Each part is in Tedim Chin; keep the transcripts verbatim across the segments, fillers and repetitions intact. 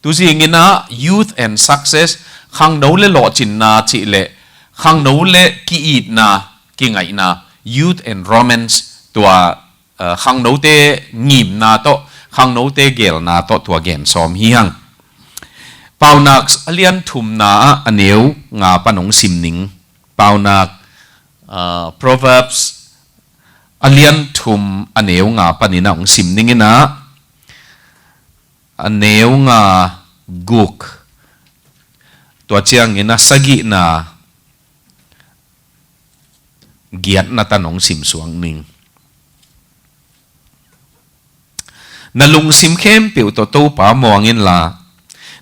Tuzingin ah youth and success, khangno le lawhcinna cih leh khangno le ki-itna, kingaihna, youth and romance, tua uh, khangnote ngimna tawh, khangnote gelna tawh tua gen sawm hi hang. Paunak a lian thumna ah a neu nga pan hong sim ning. Paunak, uh, Proverbs a lian thum a neu nga panin ah hong sim ning in ah, a neu nga guk, tua ciangin a sagihna giatna tan hong simsuak ning. Na lungsim khempeuh tawh Topa muang inla,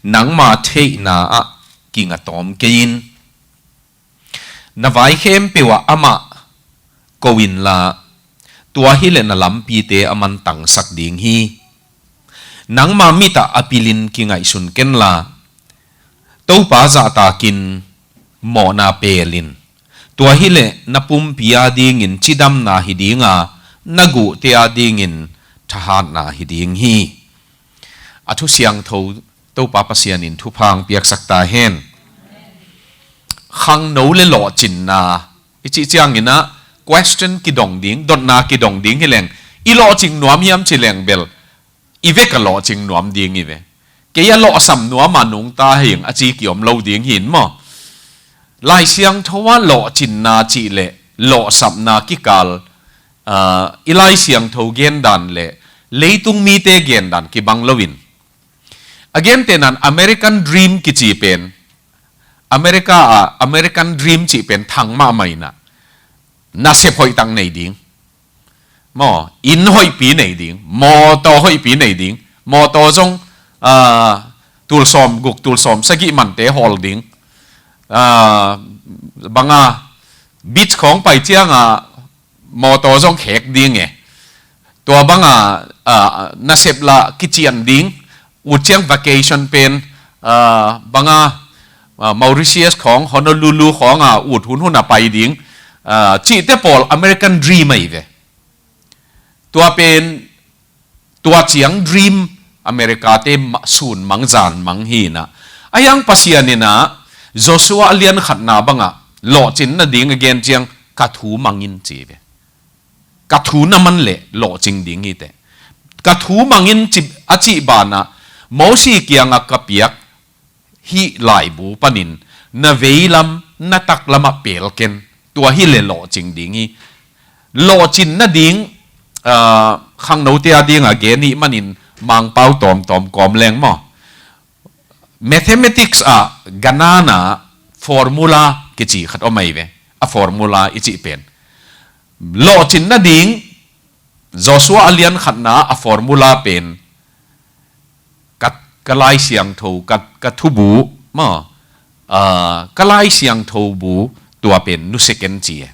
nangma theihna ah kinga tawm kei in. Na vai khempeuh ah amah ko inla, tua hileh na lampite a mantangsak ding hi. Nangma mit ah a pilin kingaihsun kenla, Topa zahtakin mawhna pelin. Tua hileh na pumpi adingin cidamna hi dinga, na guhte adingin thahatna hi ding hi. A thu siangtho Topa Pasian in thupha hong piaksak ta hen. Khangno le lawhcinna i cih ciangin ah question kidong ding, dotna kidong ding hi leng, i lawhcing nuam hiam ci leng bel, i vek a lawhcing nuam ding i ve. Kei a lawhsam nuam a nungta hing a ci kiom lo ding hi in maw. Lai Siangtho ah lawhcinna cih leh lawhsapna kikal, ah, i Lai Siangtho gendan le leitung mite gendan kibang loin, a gentehna in American Dream kici pen, America ah American Dream cih pen thang mahmah in ah, nasep hoihtak nei ding maw, inn hoihpi nei ding, mawtaw hoihpi nei ding, mawtaw zong, ah, tulsawm guk, tulsawm sagih mante hawl ding, ah, banga beach khawng pai cianga mawtaw zong khek ding e. Tua banga, ah, nasep lah kician ding, ut ciang vacation pen, ah, banga, ah, Mauritius khawng, Honolulu khawng a ut hunhun a pai ding, ah, cihte pawl American Dream ahi ve. Tua pen, tua ciang dream America te ma-, sun mang zan mang hi in ah. A hiang Pasian in ah Joshua a lian khatna bangah lawhcin nading a gen ciang ka thu mang in ci ve. Ka thu na man leh lawhcing ding hi teh. Ka thu mang in ci, a cih banah Mosi kiangah ka piak hih laibu panin na veilam na taklamah pel ken, tua hileh lawhcing ding hi. Lawhcin nading, ah, khangnote a dingah gen hih manin Mangpau tawmtawm kawm leng maw. Mathematics ah ganana formula kici khat om ahi ve. A formula i cih pen, lawhcin nading Joshua a lian khatna a formula pen ka, ka Lai Siangtho, ka, ka thubu maw, ah, ka Lai Siangtho bu tua pen nusia ken ci e.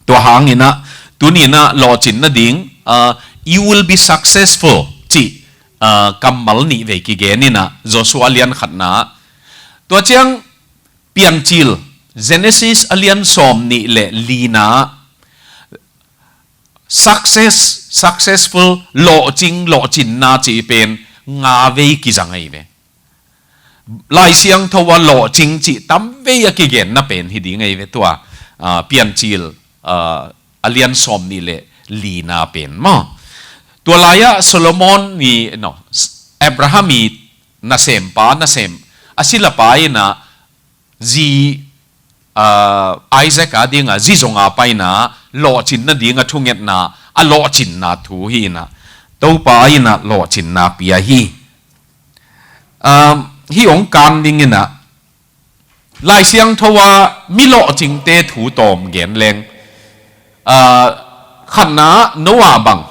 Tua hangin ah tuni in ah lawhcin nading, ah, you will be successful cih, ah, kammal nih vei kigen in ah Joshua a lian khatna. Tua ciang Piancil, Genesis a lian sawm nih le lina, success, successful, lawhcing, lawhcinna cih pen nga vei kizang ahi ve. Lai Siangtho a lawhcing cih tam vei a kigenna pen hi ding ahi ve tua, ah, Piancil, ah, a lian sawm nih le lina pen maw. Tua lai-ah Solomon i, no, Abraham i nasempa, nasem, a silapa in ah zi, ah, Isaac a dingah zi zonga paina lawhcin nading a thungetna, a lawhcinna thu hi in ah, Topa in ah lawhcinna pia hi. Ah, hih hong kan ding in ah, Lai Siangtho ah mi lawhcingte thu tawm gen leng, ah, khatna Noah bang,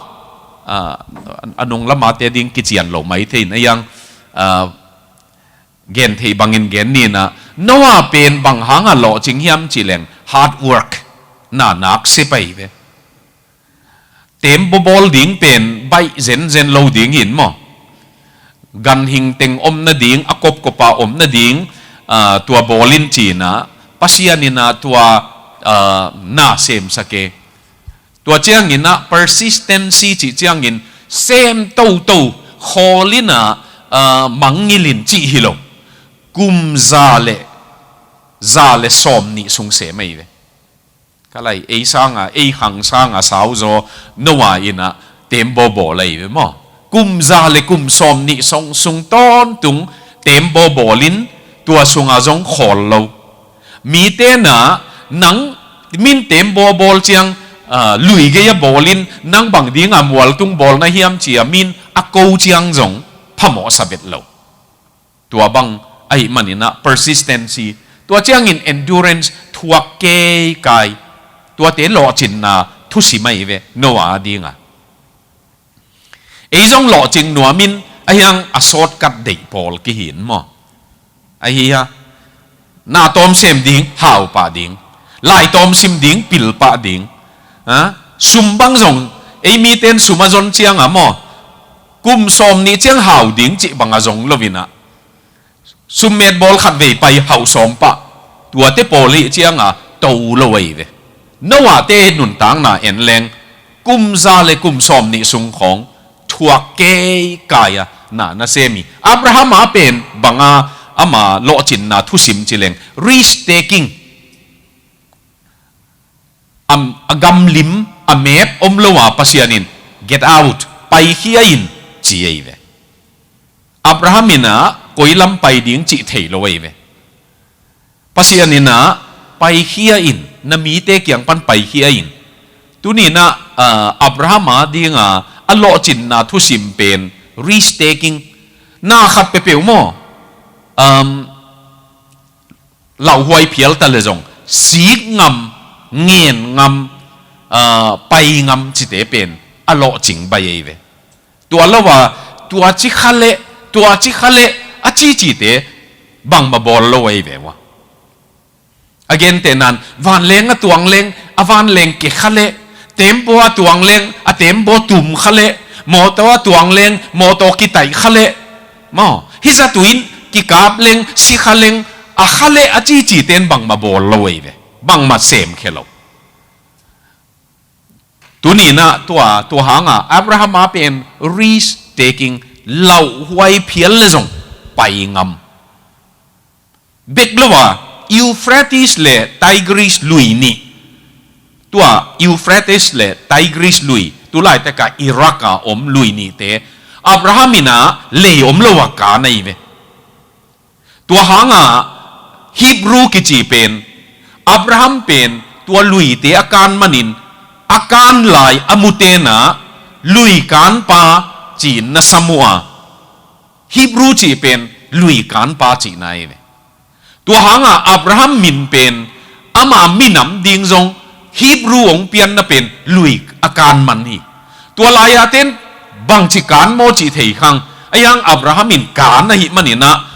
ah, a nung lamate ding kician lo mai thei in a hiang, ah, gen theih bangin gen ni in ah, Noah pen bang hangah lawhcing hiam cih leng hard work, na nak sep ahi ve. Tembaw bawl ding pen baih zenzen lo ding hi in maw. Ganhing teng om nading, a kopkopa om nading, ah, tua bawl in ci in ah, Pasian in ah tua, ah, na semsak e. Tua ciangin ah persistency cih ciangin sem toto, khawl in ah, ah, mangngilh in cih hi lo. Kum za le, za le sawm nih sung sem ahi ve. Ka lai, ei sanga, ei khang sanga sauzaw Noah in ah teembaw bawl ahi ve maw. Kum za le kum sawm nih sung, sung tawntung teembaw bawlin tua sunga zong khawl lo. Mite na nang min teembaw bawl ciang, ah, lui gei a bawlin nang bang dinga mualtung bawl na hiam ci-a min a ko ciang zong phamawhsa vet lo. Tua bang ahih manin ah persistency, tua ciangin endurance, thuak keikai, tuate lawhcinna thusim ahi ve Noah a dinga. Ei zong lawhcing nuamin ahiang a shortcut deih pawl kihin maw. Ahi a, na tawm sem ding, hau pah ding. Lai tawm sim ding, pil pah ding. Ha? Sum bang zong, ei miten sum a zon cianga maw, kum sawm nih ciang hau ding cih banga zong lo in ah, summet bawl khat vei pai hauh sawm pah, tuate pawl hih cianga to lo ahi ve. Noah te nuntakna en leng, kum za le kum sawm nih sung khawng thuak keikai a na na sem hi. Abraham a pen banga ama lawhcinna thusim ci leng, risk taking. A, a gamlim, a map om lo a Pasian in, "Get out, paikhia in," ci ahi ve. Abraham in ah koi lam pai ding cih thei lo ahi ve. Pasian in ah, "Paikhia in, na mite kiang pan paikhia in." Tuni in ah, ah, Abraham a dinga a lawhcinna thusim pen risk taking. Na khat peuhpeuh maw, um, lauhuai phial ta le zong, sik ngam, ngen ngam, ah, pai ngam cite pen a lawhcing baih ahi ve. Tua lo a, tua ci kha leh, tua ci kha leh, a cicite bangmah bawl lo ahi ve ua. A gentehna in, vanleng a tuang leng, a vanleng ke kha leh, tembaw a tuang leng, a tembaw tum kha leh, mawtaw a tuang leng, mawtaw kitaih kha leh, maw, hih zatu in kikap leng, si kha leng, a kha leh a cicite in bangmah bawl lo ahi ve, bangmah semkhia lo. Tuni in ah tua, tua hanga Abraham a pen risk taking, lauhuai phial le zong pai ngam. Bek lo a, Euphrates le Tigris lui nih. Tua Euphrates le Tigris lui, tu laitak a Iraq a om lui nihte, Abraham in ah lei om lo a kan ahi ve. Tua hanga Hebrew kici pen, Abraham pen tua luite a kan manin, a kan lai a mute in ah lui kanpa ci-in na sam uh a, Hebrew cih pen lui kanpa cihna ahi ve. Tua hanga Abraham min pen ama minam ding zong Hebrew hong pianna pen lui a kan man hi. Tua lai-a ten bangci kan maw cih thei khang. Ahi hang Abraham in kan ahih manin ah,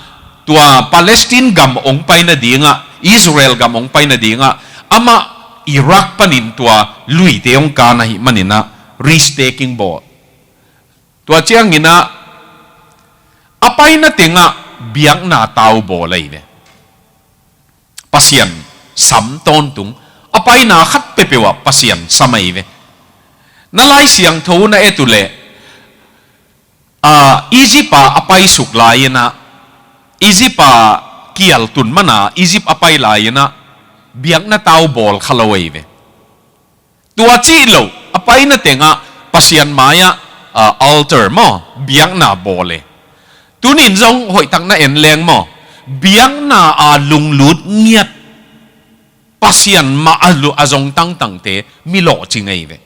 tua Palestine gam hong pai nadingah, Israel gam hong pai nadingah, amah Iraq panin tua luite hong kan ahih manin ah, risk taking bawl. Tua ciangin ah, a paina tengah biakna tau bawl ahi ve. Pasian sam tawntung, a paina khat peuhpeuh ah Pasian sam ahi ve. Na Lai Siangtho na et uh leh, ah, Egypt ah a paisuk lai-in ah, Egypt ah kial tun mana Egypt a pai lai-in ah, biakna tau bawl kha lo ahi ve. Tua cih lo, a paina tengah Pasian mai-ah, ah, altar maw, biakna bawl e. Tunin zong hoihtak na en leng maw, biakna a lunglut ngiat, Pasian mah a lu-, a zong tangtangte mi lawhcing ahi ve.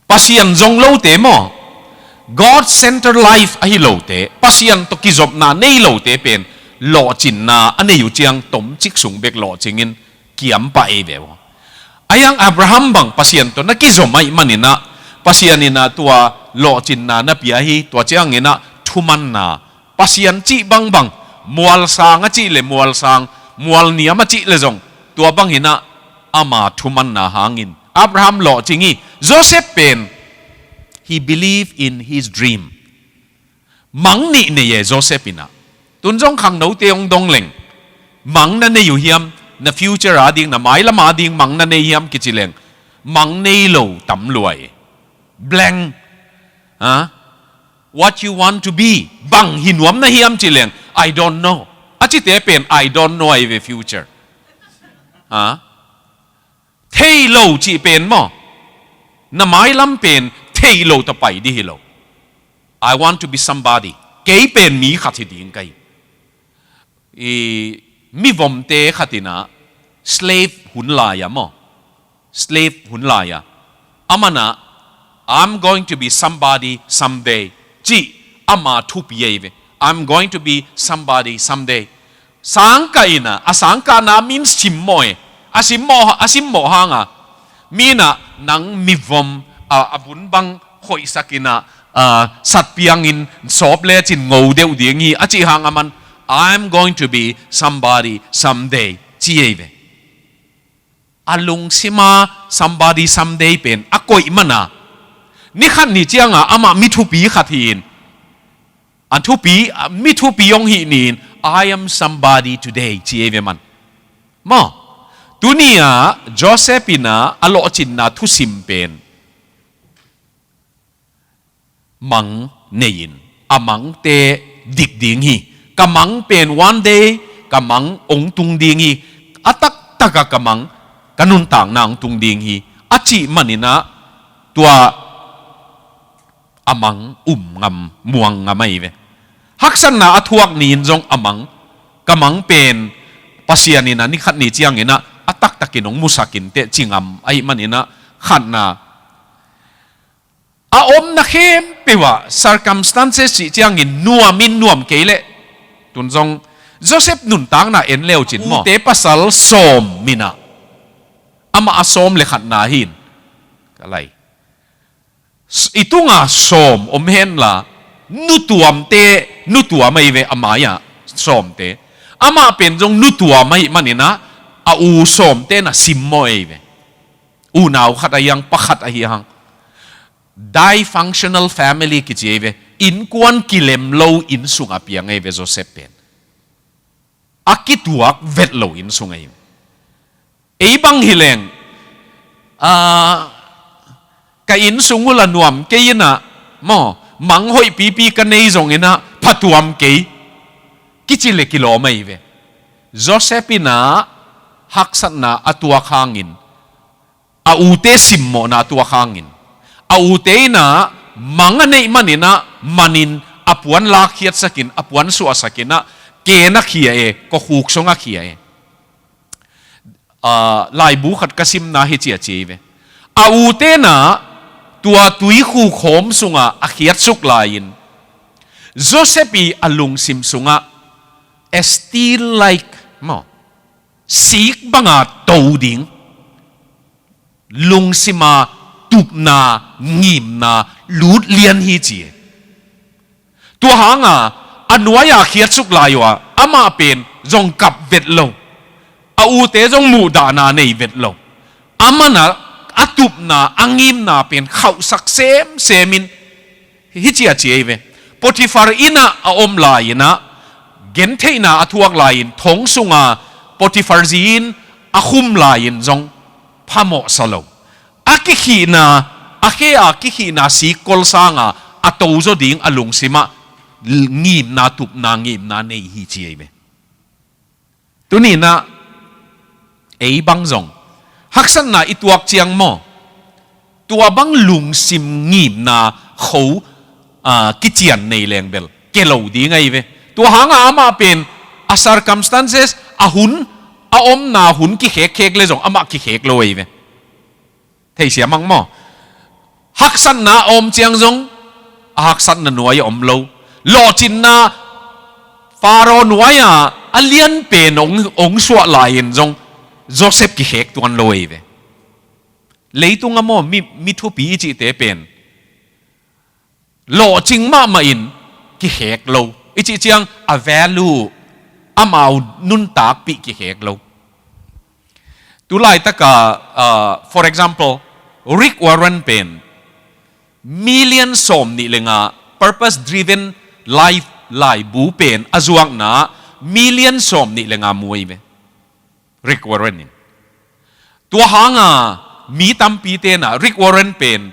Pasian zong lote maw, God center life ahi lote, Pasian tawh kizopna nei lote pen lawhcinna a nei uh ciang tomcik sung bek lawhcingin kiam pah ei ve uh. Ahi hang Abraham bang Pasian tawh na kizom ahih manin ah, Pasian in ah tua lawhcinna na pia hi, tua ciangin ah thumanna, Pasian cih bangbang, mualsang a cih le mualsang, mualniam a cih le zong, tua bangin ah ama thumanna hangin Abraham lawhcing hi. Joseph pen, he believed in his dream. Mang nih nei e Joseph in ah. Tun zong khangnote hong dong leng, mang na nei uh hiam, na future ading, na mailam ading mang na nei hiam kici leng, mang nei lo tam lua e. Blank. Ha? What you want to be? Bang hi nuam na hiam ci leng, I don't know. A cite pen I don't know ahi ve, future. Ha? Thei lo cih pen maw, na mailam pen thei lo ta pai ding hi lo. I want to be somebody. Kei pen mi khat hi ding ka hi. I, mivomte khat in ah, slave hun lai-a maw, slave hun lai-a, aman ah, I'm going to be somebody someday, cih ama thupi ahi ve. I'm going to be somebody someday. Sangkah in ah, a sangkahna mi in simmawh e. A simmawh, a simmawh hang a, mi in ah, nang mivom, a, a vun bang hoihsak in ah, a, sat piangin sawp lecin ngo deuh ding hi, a cih hang aman, I'm going to be somebody someday, ci ahi ve. A lungsima somebody someday pen a koih man a, ni khat ni ciang a amah mi thupi khat hi-in, a thupi, mi thupi hong hih ni-in, I am somebody today, ci ahi ve man. Maw, tuni-ah Joseph in ah a lawhcinna thusim pen, mang nei-in, a mangte dik ding hi. Ka mang pen one day ka mang hong tung ding hi. A taktak a ka mang, ka nuntakna hong tung ding hi, a cih man in ah, tua a mang um ngam, muang ngam ahi ve. Haksatna a thuak ni-in zong a mang, ka mang pen Pasian in ah ni khat ni ciangin ah a taktakin hong musak inteh ci ngam ahih man in ah, khatna, a omna khempeuh ah circumstances cih ciangin nuam in nuam kei leh, tun zong Joseph nuntakna en le uh cin maw, ute pasal sawm in ah, amah a sawm le khatna hi-in, ka lai, i tungah sawm om henla, nutuamte, nutuam ahi ve, a mai-ah sawmte. Amah pen zong nutuam ahih man in ah, a u sawmte in ah simmawh ahi ve. Unau khat ahi hang, pa khat ahi hang. Dysfunctional family kici ahi ve. Innkuan kilem lo inn sungah piang ahi ve Joseph pen. A kituak vet lo inn sung ahi ve. Ei bang hi leng, a, ka inn sung uh la nuam kei in ah, maw, mang hoih pipi ka nei zongin ah phatuam kei, kici le kilawm ahi ve. Joseph in ah haksatna a tuak hangin, a ute simmawhna a tuak hangin, a ute in ah mang a neih man in ah, manin a puan lakkhiatsakin, a puan suahsakin ah, ken a khia e, kawkhuk sung a khia e. A, laibu khat ka simna hi ci a ci ahi ve. A ute in ah tua tuikhuk hawm sungah a khiatsuk lai-in, Joseph i a lungsim sungah, a steel like, maw, sik banga to ding, lungsima tupna, ngimna lut lian hi ci e. Tua hanga a nuai-a khiatsuk lai uh a, amah pen zong kap vet lo, a ute zong muhdahna nei vet lo. Aman a, a tupna, a ngimna pen khauhsak semsem in, hi ci a ci ahi ve. Potiphar inn ah a om lai-in ah, gentheihna a thuak lai-in, thong sunga Potiphar zi in a khum lai-in zong phamawhsa lo. A kikhihna, a khe a kikhihna sikkol sanga a tozaw ding a lungsimah ngimna, tupna, ngimna nei hi ci ahi ve. Tuni in ah ei bang zong haksatna i tuak ciang maw, tua bang lungsim ngimna kho, a, kician nei leng bel ke lo ding ahi ve. Tua hanga amah pen a circumstances, a hun, a omna hun kikhekkhek le zong amah kikhek lo ahi ve. Theisiam hang maw? Haksatna a om ciang zong a haksatna nuai-ah om lo. Lawhcinna, Pharaoh nuai-ah a lianpen hong, hong suah lai-in zong Joseph kikhek tuan lo ahi ve. Leitungah maw, mi, mi thupi i cihte pen lawhcing mahmah in kikhek lo. I cih ciang a value, amau nuntakpih kikhek lo. Tulaitaka, uh, for example, Rick Warren pen million sawm nih le nga purpose driven life laibu pen a zuakna million sawm nih le nga mu ahi ve. Rick Warren in. Tua hanga mi tampi tenah Rick Warren pen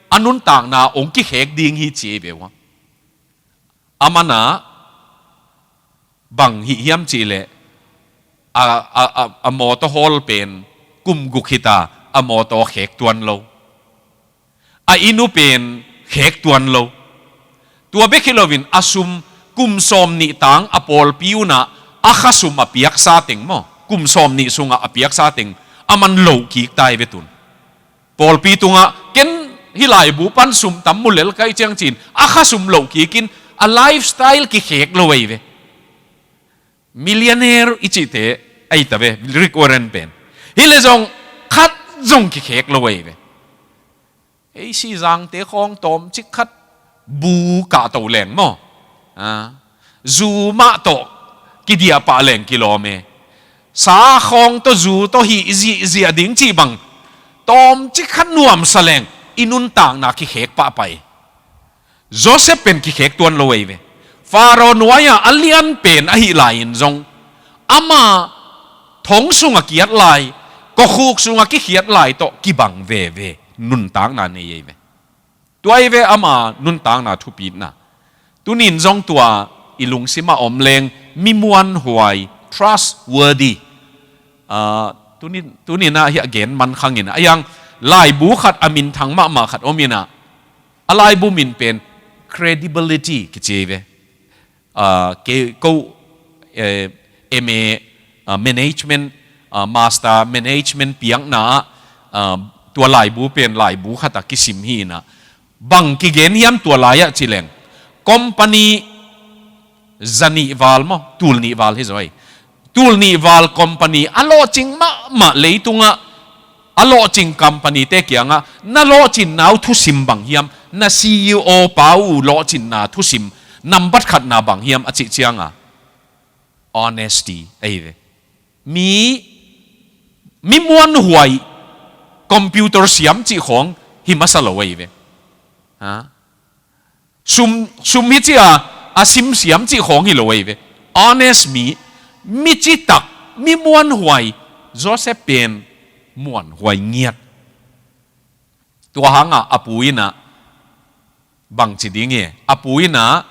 a nuntakna hong kikhek ding hi ci ahi ve ua. A man ah bang hih hiam cihleh a, a, a, a mawtaw hawl pen kum guk hita, a mawtaw khek tuan lo. A inn uh pen khek tuan lo. Tua bek hi loin a sum kum sawm nih tang a pawlpi unah a khasum a piaksa teng maw, kum sawm nih sungah a piaksa teng a man loh kik ta hi ve tun. Pawlpi tungah ken hih laibu pan sum tam mu lel ka hih ciang ci-in a khasum loh kikin a lifestyle kikhek lo ahi ve. Millionaire i cihte ahi ta ve, Rick Warren pen. Hi le zong khat zong kikhek lo ahi ve. Ei si zangte khawng tawmcik khat bu kahto leng maw? A, zu mah tawh kidiahpah leng kilawm e. Sa khawng tawh zu tawh hih zihziah ding cih bang tawmcik khat nuamsa leng i nuntakna kikhek pahpah e. Joseph pen kikhek tuan lo ahi ve. Pharaoh nuai-ah a lian pen ahih lai-in zong ama thong sungah kiat lai, kawkhuk sungah kikhiat lai tawh kibang veve nuntakna nei ahi ve. Tua ahi ve ama nuntakna thupitna. Tunin zong tua i lungsimah om leng mi muanhuai, trustworthy. Ah, tunin, tunin ah hiah gen man khangin ah, a hiang laibu khat a minthang mahmah khat om inah, a laibu min pen credibility kici ve. Ah, ke, ko, eh, M A, ah, management, ah, master management piakna ah, ah, tua laibu pen laibu khat a kisim hi inah. Bang kigen hiam tua lai-ah ci leng, company zanih val maw, tul nih val hi zaw hi. Tul nih val company a lawhcing mahmah leitungah a lawhcing company-te kiangah na lawhcinna uh thusim bang hiam, na C E O pa uh lawhcinna thusim nambat khatna bang hiam a cih ciangah honesty ahi ve. Mi, mi muanhuai computer siam cih khawng hi masa lo ahi ve. Ha? Sum, sum hi ci a, a sim siam cih khawng hi lo ahi ve. Honest mi, mi citak, mi muanhuai, Joseph pen muanhuai ngiat. Tua hangah a pu inah bangci ding hi, a pu inah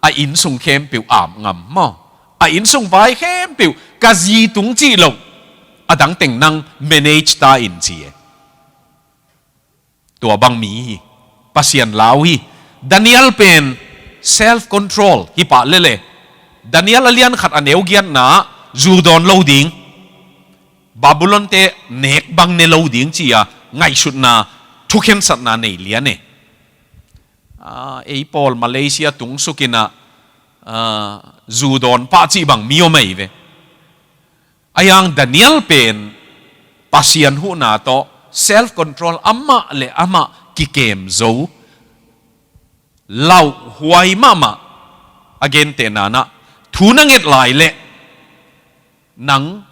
a inn sung khempeuh ap ngam maw? A inn sung vai khempeuh ka zi tung cih loh a dang teng nang manage ta in ci e. Tua bang mi hi, Pasian lau hi. Daniel pen self control hi pah lele. Daniel a lian khat a neu giatna zu dawn lo ding, Babylon-te nek bang ne lo ding ci-a ngaihsutna, thukhensatna nei lian e. Ah, ei pawl Malaysia tungsuk inah, ah, zu dawn pah cih bang mi om ahi ve. A hiang Daniel pen Pasian huhna tawh self control amah le amah kikem zo, lauhuai mahmah, a gentehna nah, thu na nget lai leh nang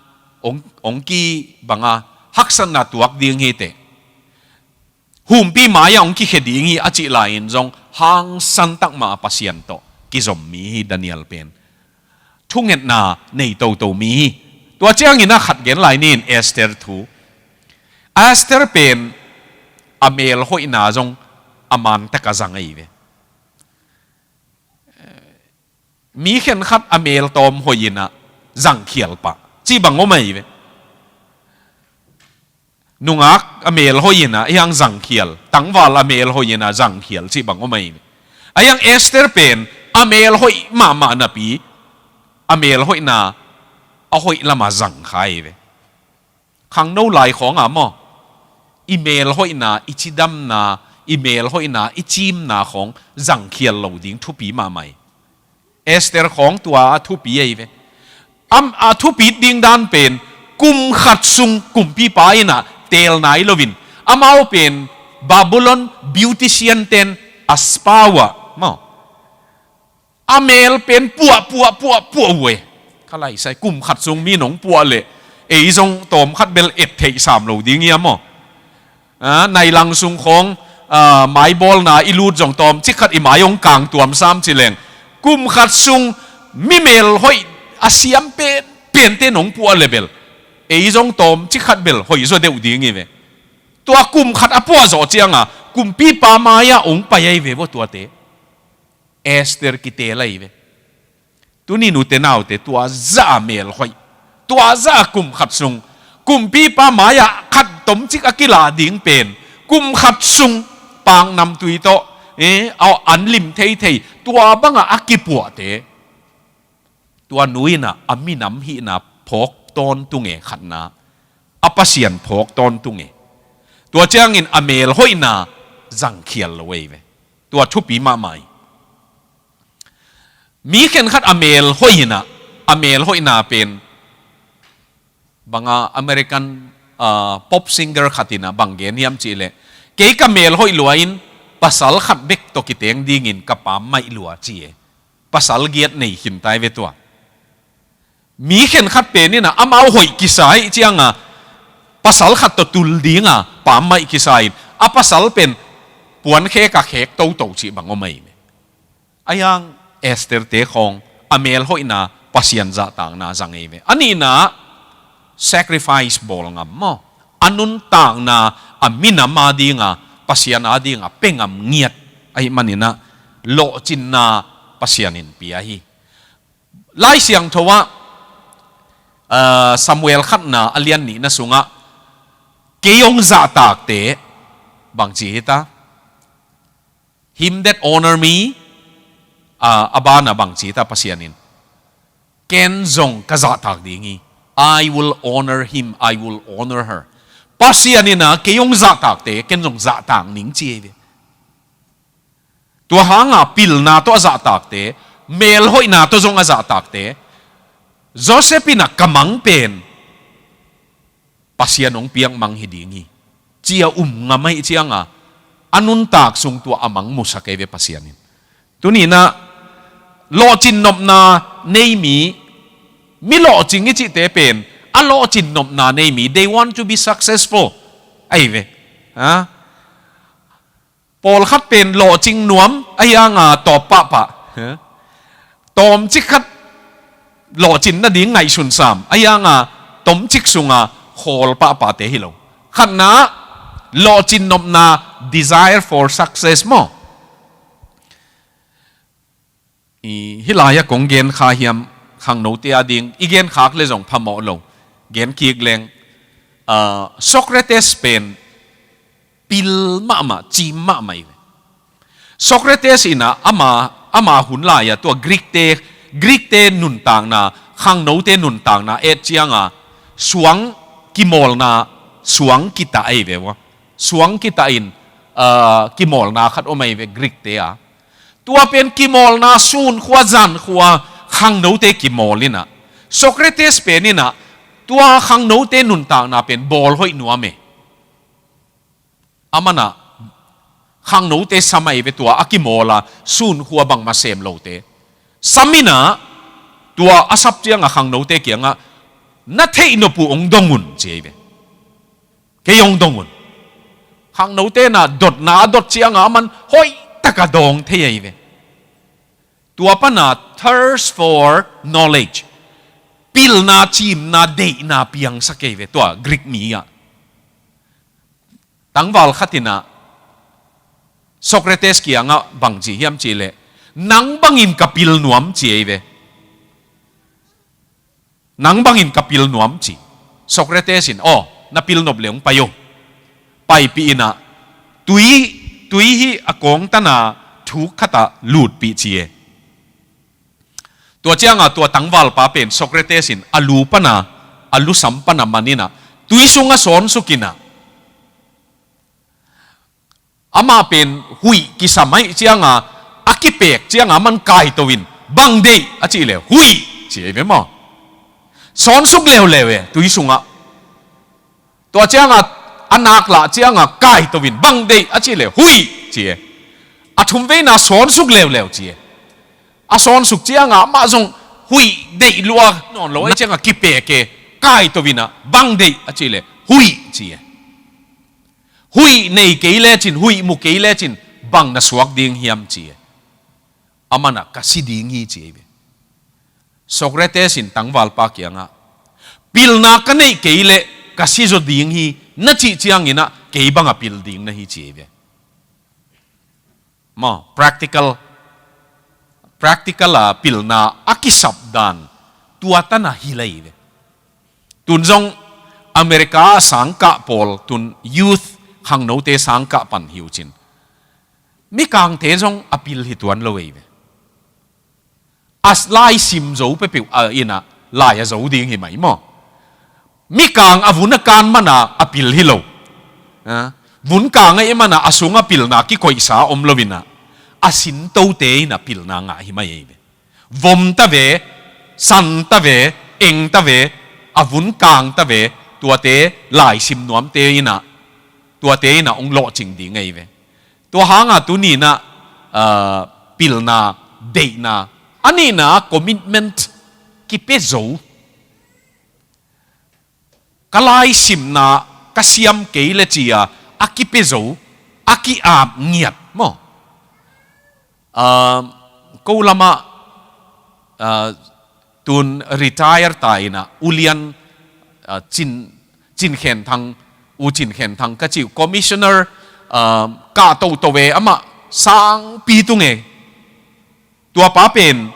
ong, ong ki banga haksatna tuak ding hi teh. Humpi mai-ah hong kikhia ding hi a cih lai-in zong hangsan takmah a Pasian tawh kizom mi hi Daniel pen. Thungetna nei toto mi hi. Tua ciangin a khat gen lai ni in Esther thu. Esther pen a melhoihna zong a mantak a zang ahi ve. Mi khenkhat a mel tawm hoih inah zangkhial pah cih bang om ahi ve. Nungak a mel hoih inah a hiang zangkhial, tangval a mel hoih inah zangkhial cih bang om ahi ve. A hiang Esther pen a mel hoih mahmah napi a mel hoihna a hoih lamah zangkha ahi ve. Khangno lai khawngah maw, i melhoihna, i cidamna, i melhoihna, i cimna khawng zangkhial lo ding thupi mahmah hi. Esther khawng tua a thupi ahi ve. Am, a thupit ding dan pen kum khat sung kumpipa inah teel nai loin amau pen Babylon beautician ten a spa uh ah maw, a mel pen puah, puah, puah, puah uh e. Ka laisai kum khat sung mi nong puah leh ei zong tawm khat bel et theih sam lo ding hi a maw? Ah, nailang sung khawng, ah, maibawlna i lut zong tawmcik khat i mai hong kang tuam sam ci leng kum khat sung mi mel hoih a siam pen, pente nong puah le bel ei zong tawmcik khat bel hoih zaw deuh ding hi ve. Tua kum khat a puah zawh cianga kumpipa mai-ah hong pai ahi ve vo tuate. Esther kiteel ahi ve. Tuni nute naute, tua zah a mel hoih, tua zah a kum khat sung kumpipa mai-ah khat tomcik a kila ding pen, kum khat sung paknamtui tawh, eh, a, an lim theithei, tua bangah a kipuahte, tua nu in ah a minam hihna phawk tawntung e, khatna, a Pasian phawk tawntung e. Tua ciangin a mel hoihna zangkhial lo ahi ve. Tua thupi mahmah hi. Mi khenkhat a mel hoih in ah, a mel hoihna pen, banga American, ah, pop singer khat in ah bang gen hiam cih leh, kei ka mel hoih lua-in pasal khat bek tawh kiteng dingin ka pammaih lua, ci e. Pasal giat nei khinta ahi ve tua. Mi khenkhat pen in ah amau hoih kisa ahih ciangin pasal khat tawh tul dingin pammaih kisa in, a pasal pen puankhek ah khek toto cih bang om ahi ve. Ahi hang Esther-te khawng a mel hoihna Pasian zahtakna zang ahi ve. A nihna, sacrifice bawl ngam maw. A nuntakna, a minam adingin, Pasian adingin pia ngam ngiat ahih manin ah lawhcinna Pasian in pia hi. Lai Siangtho ah, ah, Samuel khatna a lian nihna sungah, kei hong zahtakte, bangci hita? Him that honor me, ah, a banah bangci hita Pasian in? Ken zong ka zahtak ding hi. I will honor him, I will honor her. Pasian in ah kei hong zahtakte ken zong zahtak ning, ci ahi ve. Tua hangin pilna tawh a zahtakte, melhoihna tawh zong a zahtakte, Joseph in ah ka mang pen Pasian hong piak mang hi ding hi, ci-a um ngam ahih ciangin, a nuntak sung tua a mang musak ahi ve Pasian in. Tuni-in ah lawhcin nopna nei mi, mi lawhcing i cihte pen, a lawhcin nopna nei mi, they want to be successful ahi ve. Ha? Pawlkhat pen lawhcing nuam, ahi hangin tawp pahpah. Tawmcik khat lawhcin nading ngaihsun sam, ahi hangin tomcik sungah khawl pahpahte hi lo. Khatna, lawhcin nopna, desire for success maw. I, hih lai-ah kong genkha hiam, khangnote ading i genkhak leh zong phamawh lo. Gen kik leng, ah, Socrates pen pil mahmah, cim mahmah hi ve. Socrates in ah ama, ama hun lai-ah tua Greek-te, Greek-te nuntakna, khangnote nuntakna et ciangin suang kimawlna, suang kitah ahi ve ua. Suang kitah in, ah, kimawlna khat om ahi ve Greek-te ah. Tua pen kimawlna, sun khua zan khua khangnote kimawl in ah, Socrates pen in ah tua khangnote nuntakna pen bawl hoih nuam e. Aman ah khangnote sam ahi ve, tua a kimawl a sun khua bangmah sem lote sam in ah, tua a sap ciangin khangnote kiangah, na theih nop uh hong dong un, ci ahi ve. Kei hong dong un. Khangnote in ah dotna a dot ciangin aman hoihtak a dawng thei ahi ve. Tua pan ah thirst for knowledge, pilna, cimna, deihna piangsak ahi ve tua Greek mi ah. Tangval khat in ah Socrates kiangah bangci hiam cih leh, nang bangin ka pil nuam, ci ahi ve. Nang bangin ka pil nuam, ci. Socrates in, aw, na pil nop leh hong pai o. Paipih in ah tui, tui hih a kawng tan a thuk khat ah lutpih, ci e. Tua ciangin tua tangvalpa pen Socrates in a lu pan a, a lusam pan a man in ah tui sungah sawnsuk in ah, amah pen huih kisam ahih ciangin, a kipek ciangin aman kaito in, bang deih a cih leh, huih, ci ahi ve maw. Sawnsuk leuleu e tui sungah. Tua ciangin a nak lah ciangin kaito in, bang deih a cih leh, huih, ci e. A thumveina sawnsuk leuleu, ci e. A sawnsuk ciangin amah zong huih deih lua nawn lo ahih ciangin kipek e, kaito in ah, bang deih a cih leh, huih, ci e. Huih nei kei lecin, huih mu kei lecin, bang na suak ding hiam, ci e. Aman ah, ka si ding hi, ci ahi ve. Socrates in tangvalpa kiangah, pilna ka neih kei leh ka si zaw ding hi, na cih ciangin ah kei bangah pil ding na hi, ci ahi ve. Maw, practical practical a pilna a kisap dan tua tan a hi lai ve. Tun zong America a sangkah pawl, tun youth khangnote sangkah pan hi uh cin, mikangte zong a pil hi tuan lo ei ve. A lai sim zo peuhpeuh a inn ah lai a zo ding hi mai maw? Mikang a vun a kan man a a pil hi lo. A, vun kang a i man a a sung a pilna kikoihsa om lo in a, a sintote in a pilna ngah hi mai ei ve. Vom ta ve, san ta ve, eng ta ve, a vun kang ta ve, tuate lai sim nuamte in a, tuate in a hong lawhcing ding ei ve. Tua hang a tuni in a, ah, pilna, deihna, a nihna commitment kipia zo. Ka lai simna ka siam kei le ci a, a kipia zo, a ki-ap ngiat maw? Ah, ko lam ah, ah, tun retire ta in a, ulian, ah, Cin, Cin Khen Thang, U Cin Khen Thang ka ci uh, commissioner, ah, kah toto ve, amah sangpi tung e. Tua pa pen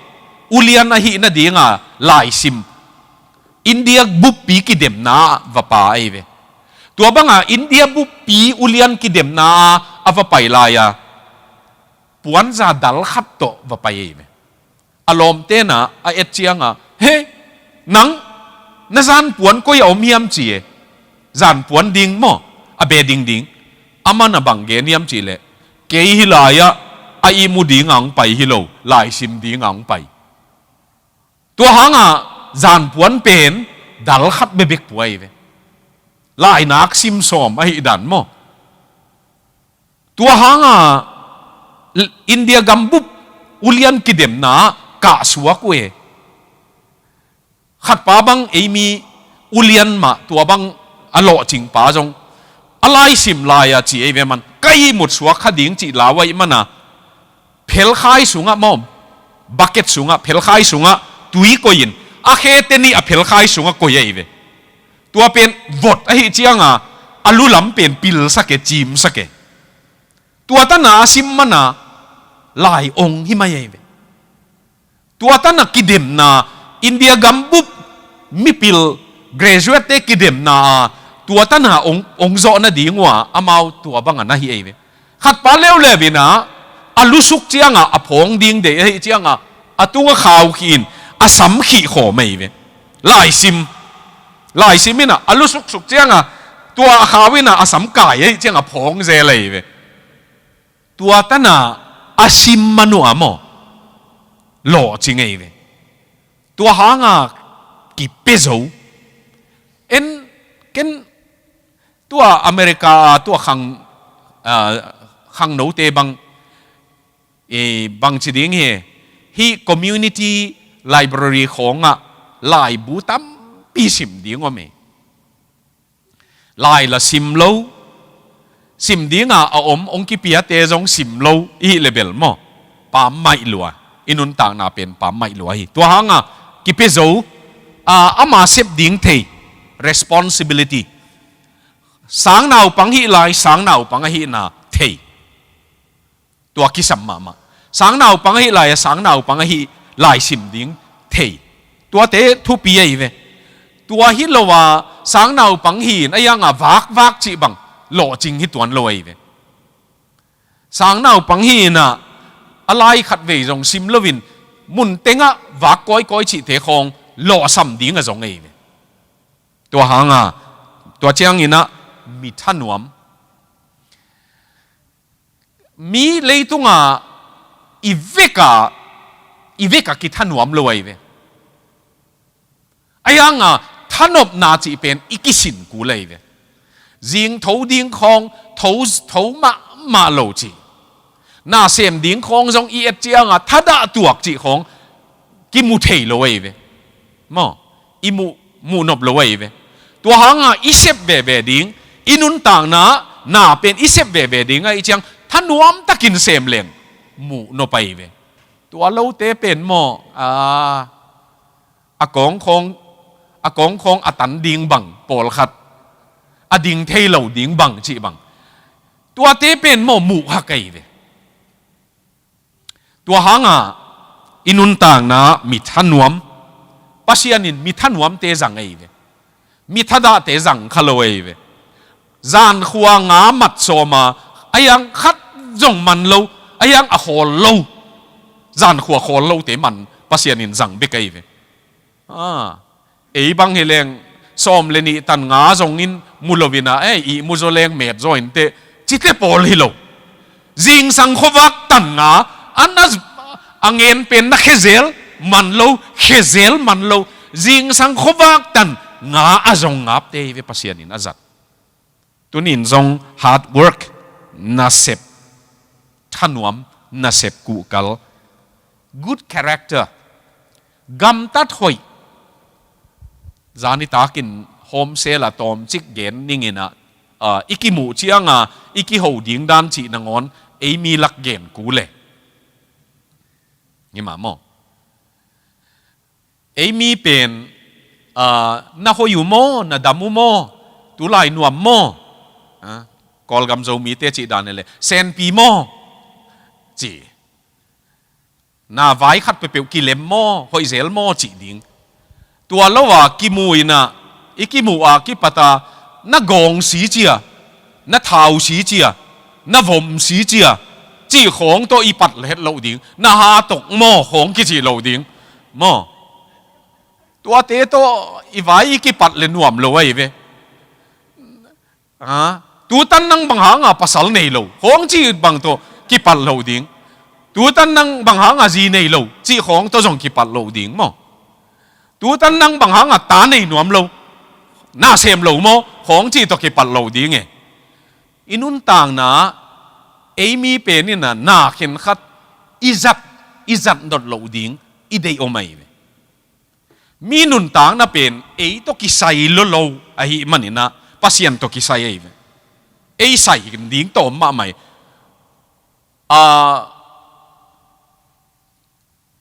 ulian ahih nading a lai sim, India buppi kidemna ah va pai ei ve. Tua bang a India buppi ulian kidemna ah a va pai lai a, puanza dal khat tawh va pai ei ve. A lawmte in a et ciang a, "He, nang, na zanpuan koi ah om hiam?" ci e. Zanpuan ding maw, a bedding ding. Aman a bang gen hiam cih leh, "Kei hih lai ah a ihmu ding a hong pai hi lo, lai sim ding a hong pai." Tua hang a zanpuan pen dal khat bekbek pua ei ve. Lainak sim sawm ahih dan maw? Tua hang a India gambup ulian kidemna ah kah suak uh e. Khat pa bang, ei mi ulian mah, tua bang a lawhcing pa zong, a lai sim lai a ci ei ve, man ka ihmut suak kha ding cih lau ahih man a, phelkhai sungah maw, bucket sungah, phelkhai sungah tui koih in, a khete nih a phelkhai sungah koih ei ve. Tua pen vot ahih ciang a, a lu lam pen pilsak e, cimsak e. Tua tan a a sim man a lai ong hi mai ei ve. Tua tan a kidemna, India gambup mipil graduate-te kidemna a, tua tan a ong, ong zawh nading uh a, amau tua bang a na hi ei ve. Khat pa leuleu in a, a lusuk ciang a, a phawng ding deih ahih ciang a, a tung a khau khih in, a sam khih khawm ei ve. Lai sim, lai sim in a, a lusuksuk ciang a, tua a khau in a, a sam kai ahih ciang a phawng zel ei ve. Tua tan a a sim man uh a maw, lawhcing ei ve. Tua hang a kipia zo. En, ken tua America a tua khang, ah, khangnote bang, eh, bangci ding hi, hih community library khawng ah laibu tampi sim ding om e. Lai la sim lo, sim ding a a om, ong kipiate zong sim lo, i hih le bel maw, pammaih lua, i nuntakna pen pammaih lua hi. Tua hang a kipia zo, a, ama sep ding thei, responsibility. Sangnaupang hih lai, sangnaupang ahihna thei. Tua kisam mahmah. Sangnaupang ahih lai a, sangnaupang ahih lai sim ding thei. Tuate thupi ahi ve. Tua hi lo a, sangnaupang hi in a, a yang a vakvak cih bang lawhcing hi tuan lo ahi ve. Sangnaupang hi in a, a lai khatvei zong sim loin, mun tengah vak kawikawi cihte khawng lawhsam ding a zong ahi ve. Tua hang a, tua ciangin a, mi thanuam. Mi leitung a i vek a, i vek a kithanuam lo ahi ve. A yang a thanopna cih pen i kisin kul ahi ve. Zing tho ding khawng, tho, tho mahmah lo cih. Na sem ding khawng zong i et ciang a thadah tuak cih khawng kimu thei lo ahi ve. Maw, i muh, muh nop lo ahi ve. Tua hang a i sep veve ding, i nuntakna, na pen i sep veve ding ahih ciang, thanuam takin sem leng, muh nop ahi ve. Tua lote pen maw, a, a kawng khawng, a kawng khawng a tan ding bang, pawlkhat, a ding thei lo ding bang, cih bang. Tuate pen maw, muh hak ahi ve. Tua hang a, I nuntakna mi thanuam, Pasian in mi thanuamte zang ei ve. Mi thadahte zang kha lo ei ve. Zankhua nga mat sawma, a hiang khat zong man lo, a hiang a khawl lo, zankhua khawl lote man Pasian in zang bek ei ve. Ah, ei bang hi leng sawm le nih tan nga zongin mu lo ina, ei, ihmu zaw leng met zaw inteh, cite pawl hi lo. Zingsang khuavak tan nga, an a, a ngen pen na khezel man lo, khezel man lo. Zingsang khuavak tan nga a zong ngapte hi ve Pasian in a zat. Tunin zong hard work, nasep thanuam, nasep kuhkal, good character, gamtat hoih. Zani takin home cell a tawmcik gen ning ina, ah, i kimuh cianga i kiho ding dan cih nangawn ei mi lak gen kul e. Hi mah maw? Ei mi pen, ah, na hoih uh maw, na dam uh maw, tulai nuam maw? Ah, Kawlgam Zomite cih dan hi leh, senpi maw? Ci. Na vai khat peuhpeuh kilem maw, hoih zel maw, cih ding. Tua lo a kimu ina, i kimuh a kipata, na gawng si cia, na thau si cia, na vom si cia, cih khawng tawh i pat het loh ding. Na ha tok maw, khawng kicih loh ding. Maw? Tuate tawh i vai i kipat le nuam lo ahi ve. Ah, tutan nang bang hanga pasal nei lo, khawng cih bang tawh kipat loh ding. Tutan nang bang hanga zi nei lo, cih khawng tawh zong kipat loh ding maw? Tutan nang bang hanga ta nei nuam lo, na sem lo maw, khawng cih tawh kipat loh ding e. I nuntakna, ei mi pen ina na khenkhat i zat, i zat dot loh ding i deih om ahi ve. Mi nuntakna pen ei tawh kisai lolo ahih manin ah, Pasian tawh kisai ahi ve. Ei sai ding tawh om mahmah hi. Ah,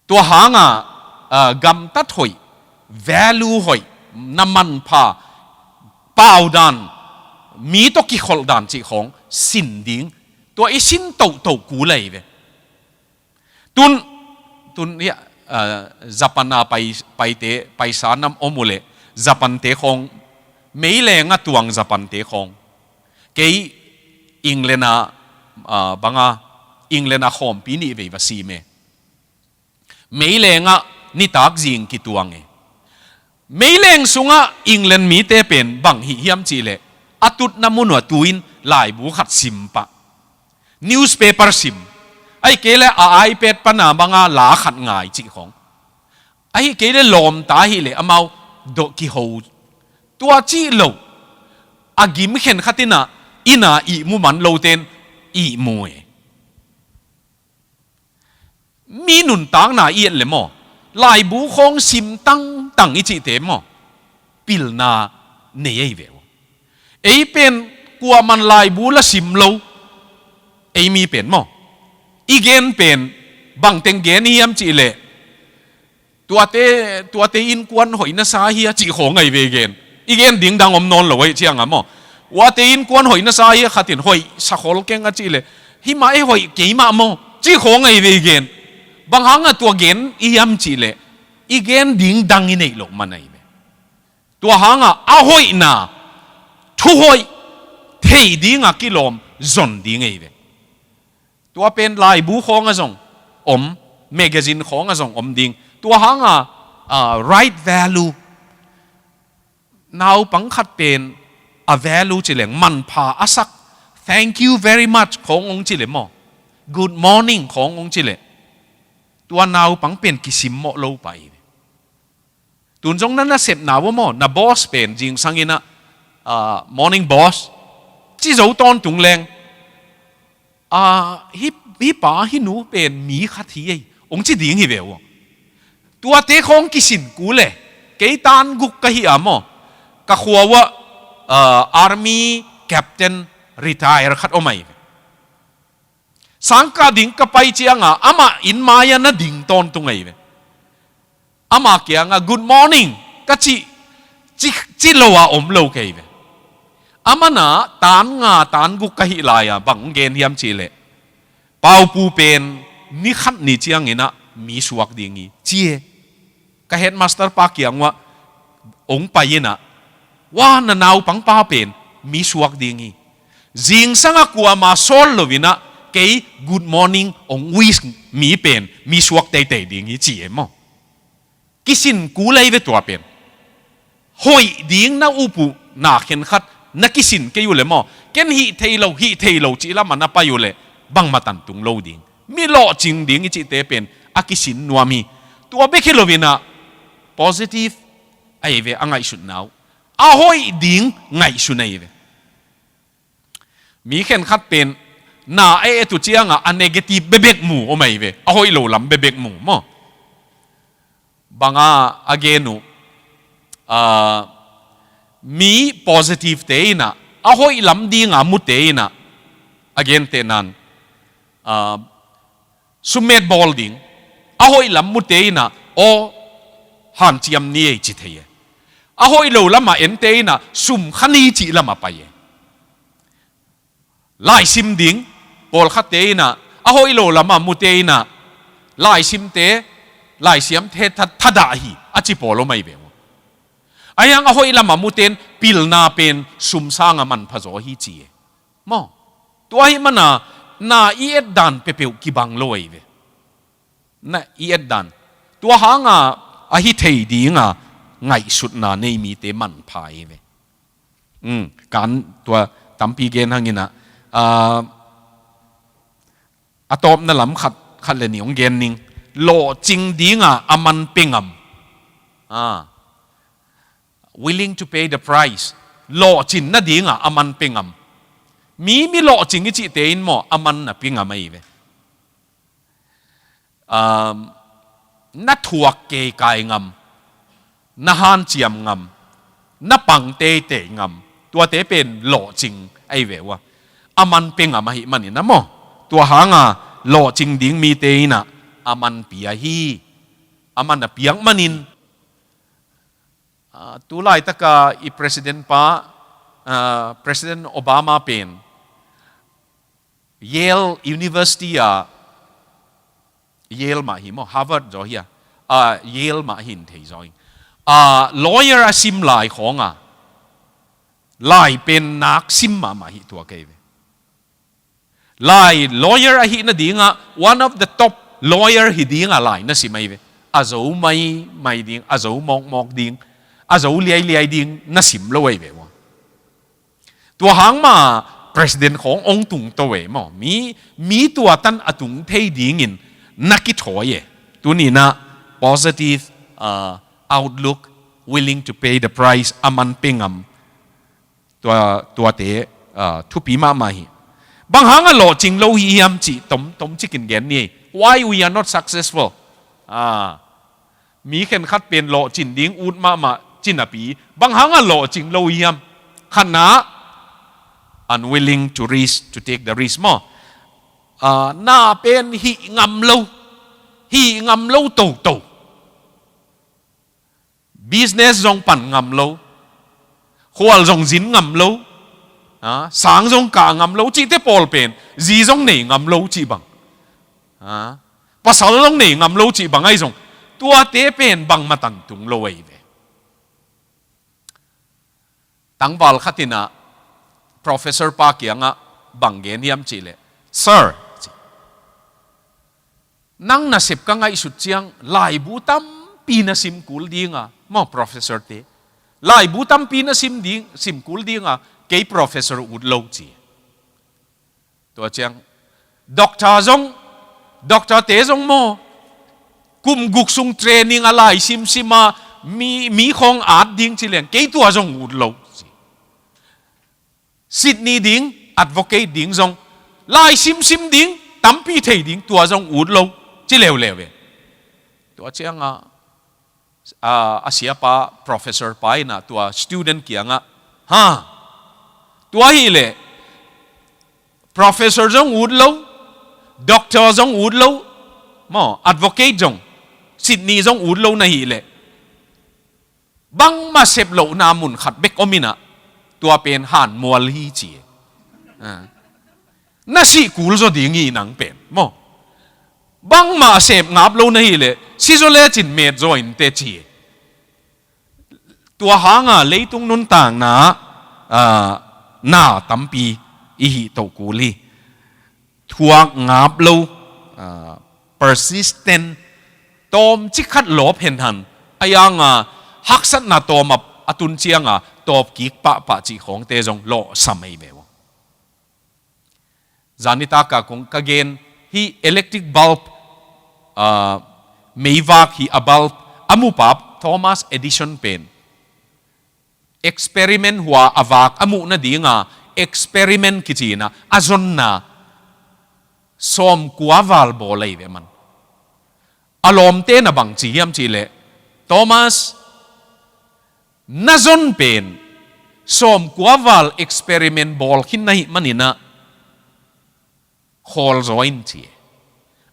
tua hanga, ah, gamtat hoih, value hoih, na manpha, pau dan, mi tawh kikholh dan cih khawng sin ding, tua i sin tohtoh kul ahi ve. Tun, tun, ya, ah, Japan a pai, paite, paisa nam om uh leh, Japante khawng, meileng a tuang Japante khawng. Kei England a, ah, banga, England a khawmpi nih vei va sim e. Meileng ah nitak zing kituang e. Meileng sungah England mite pen bang hih hiam cih leh, a tutna mun uh a tu-in laibu khat sim pah. Newspaper sim. Ahih kei leh a iPad pana banga la khat ngai cih khawng. Ahih kei leh lawmta ahih leh amau dawh kiho. Tua cih lo. A gim khenkhat in ah, inn a ihmu man lote'n ihmu e. Mi nuntakna i et le maw, laibu khawng sim tangtang i cihte maw, pilna nei ahi ve uh. Ei pen kuaman laibu la sim lo, ei mi pen maw. I gen pen, bangteng gen i hiam cih leh, tuate, tuate innkuan hoih na sa hia cih khawng ahi ve gen. I gen ding dang om nawn lo ahih cianga maw. Tuate innkuan hoih na sa hia khat in hoih sa khol keng a cih leh, himah e hoih keimah maw, cih khawng ahi ve gen. Bang hanga tua gen i hiam cih leh, i gen ding dang i neih loh man ahi ve. Tua hanga a hoihna, thuhoih, thei dinga kilawm zon ding ahi ve. Tua pen laibu khawng a zong om, magazine khawng a zong om ding. Tua hanga, ah, right value. Naupang khat pen a value cih leh manpha a sak, thank you very much khawng hong cih leh maw, good morning khawng hong cih leh, tua naupang pen kisimmawh lo pah hi. Tun zong na nasepna uh maw, na boss pen zingsang in ah, ah, morning boss, ci zo tawntung leng, ah, hih, hih pa hih nu pen mi khat hi ei, hong ci ding hi ve uh. Tuate khawng kisin kul e, kei tan guk ka hih a maw, ka khua uh ah, ah, army captain retire khat om ahi ve. Sangkah ding ka pai cianga, amah inn mai-ah na ding tawntung ahi ve. Amah kiangah, "Good morning," ka cih, ci, ci lo a om lo kei ve. Amah na tan nga tan guk ka hih lai-a, bang gen hiam cih leh, Paupu pen ni khat ni ciangin ah, mi suak ding hi, ci e. Ka headmaster pa kiang uah ong pai inah, wa, na naupang pa pen mi suak ding hi. Zingsang a kuama sawl lo inah kei good morning ong wish mi pen mi suak teitei ding hi, ci e maw. Kisin kul ahi ve tua pen. Hoih ding na up uh na khenkhat na kisin kei uh leh maw, ken hih thei lo, hih thei lo cih lamah na pai uh leh bangmah tan tung lo ding. Mi lawhcing ding i cihte pen a kisin nuam hi. Tua bek hi lo inah positive ahi ve a ngaihsutna uh. A hoih ding ngaihsun ahi ve. Mi khenkhat pen na a et uh ciangah a negative bebek mu om ahi ve. A hoih lo lam bebek mu maw. Banga a gen uh, ah, mi positive te inah a hoih lam dinga mute inah a gentehnan, ah, summet bawl ding, a hoih lam mute inah aw, hanciam ni ei ci thei e. A hoih lo lamah ente inah sum kha ni cih lamah pai e. Laisim ding, pawlkhatte inah a hoih lo lamah mute inah laisimte, laisiamte tha-, thadah hi a ci pawl om ahi ve uh. Ahi hang a hoih lamah mute in pilna pen sum sangah manpha zaw hi, ci e. Maw. Tua ahih mana na i et dan peuhpeuh kibang lo ahi ve. Na i et dan. Tua hanga a hi thei dinga ngaihsutna nei mite manpha ahi ve. Um, kan tua tampi gen hang inah, ah, a tawpna lam khat, khat le nih hong gen ning. Lawhcing dinga a man pia ngam. Ah. Willing to pay the price. Lawhcin nadinga a man pia ngam. Mi, mi lawhcing i cihte in maw, a man na pia ngam ahi ve. Um, na thuak keikai ngam, na hanciam ngam, na pang teitei ngam, tuate pen lawhcing ahi ve uh a. A man pia ngam ahih manin a maw. Tua hanga lawhcing ding mite inah a man pia hi. A man a piak manin, ah, tu laitaka i president pa, ah, President Obama pen Yale University ah, Yale mah hi maw, Harvard zaw hi a, ah, Yale mah hi in thei zaw hi. Ah, lawyer a sim lai khawng a, lai pen nak sim mahmah hi tua kei ve. Lai lawyer ahih nadingah one of the top lawyer hi dingah lai na sim ahi ve. A zo maimai ding, a zo mawkmawk ding, a zo liailiai ding na sim lo ahi ve uh a. Tua hang mah president khawng hong tungto e maw. Mi, mi tua tan a tung thei dingin na kithawi e. Tuni inah positive, uh, outlook, willing to pay the price, a man pia ngam. Tua, tuate, ah, thupi mahmah hi. Bang hanga lawhcing lo hi hiam cih tom, tom cikin gen ni. Why we are not successful? Ah, mi khenkhat pen lawhcin ding ut mahmah ci napi. Bang hanga lawhcing lo hi hiam? Khatna, unwilling to risk, to take the risk maw. Ah, na pen hih ngam lo. Hih ngam lo toto. Business zong pan ngam lo, khual zong zin ngam lo, ah, sang zong kah ngam lo, cihte pawl pen, zi zong nei ngam lo cih bang, ah, pasal zong nei ngam lo cih bang ahi zong, tuate pen bangmah tan tung lo ahi ve. Tangval khat inah professor pa kiangah bang gen hiam cihleh, "Sir," ci, "nang nasep ka ngaihsut ciang laibu tampi na sim kul dinga, maw, professor te, laibu tampi na sim ding, sim kul dinga, kei professor ut lo," ci. Tua ciang, "Doctor zong, doctor te zong maw, kum guk sung training a lai simsim a, mi, mi khawng at ding ci leng, kei tua zong ut lo," ci. "Sitni ding, advocate ding zong, lai simsim ding, tampi thei ding, tua zong ut lo," ci leuleu e. Tua ciangah, a, a siapa, professor pa inah tua student kiangah, "Ha, tua hileh professor zong ut lo, doctor zong ut lo, maw, advocate zong, sitni zong ut lo na hileh, bangmah sep lohna mun khat bek om inah, tua pen hanmual hi," ci. Ah. "Na sih kul zaw ding hi nang pen, maw. Bangmah a sep ngap lo na hih leh, sizaw lecin metzaw in teh ci. Tua hanga leitung nuntakna ah, na tampi i hih toh kul hi. Thuak ngap lo, ah, persistent, tawmcik khat lawp henhan, a yanga haksatna tawm a, a tun cianga tawp kik pahpah cih khawngte zong lawhsam ei ve uh. Zanitak a kong ka gen hih electric bulb, ah, meivak hi a bulb a mupap Thomas Edison pen experiment hua a vak a muh nadinga experiment kici-in a zonna sawmkua val bawl ahi ve man. A lawmte na bang ci hiam cih leh, Thomas, na zon pen sawmkua val experiment bawl khin na hih manin a khawl zaw in ci.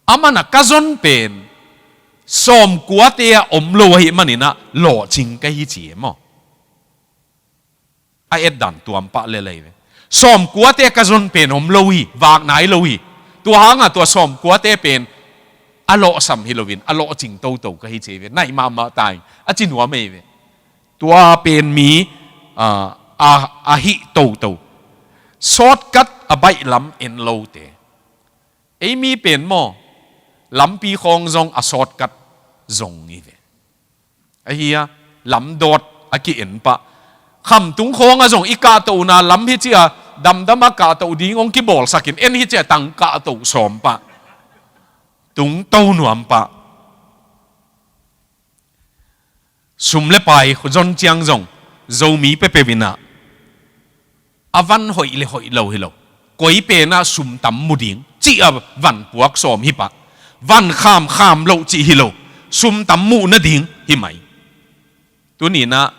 Aman a ka zon pen sawmkuate ah om lo ahih manin a lawhcing ka hi ci e maw. A etdan tuam pah lel ahi ve. Sawmkuate ka zon pen om lo hi, vak nai lo hi. Tua hanga tua sawmkuate pen a lawhsam hi loin a lawhcing toto ka hi ci e ve. Naih mahmah ta in a ci nuam ahi ve. Tua pen mi, ah, a, a hih toto. Shortcut a baih lam en lote. Ei mi pen maw, lampi khawng zong a shortcut zong hi ve. Ahi a, lamdawt a ki-en pah. Khamtung khawng a zong i kahtohna lam hi ci a, damdam a kahtoh ding hong kibawlsakin en hi ci a, tang kahtoh sawm pah. Tungto nuam pah. Sum le pai zon ciang zong Zomi peuhpeuh in a, a van hoih le hoih lo hi lo. Koi pen ah sum tam mu ding cih a van puak sawm hi pah. Van khamkham loh cih hi lo. Sum tam muh nading hi mai. Tuni-in a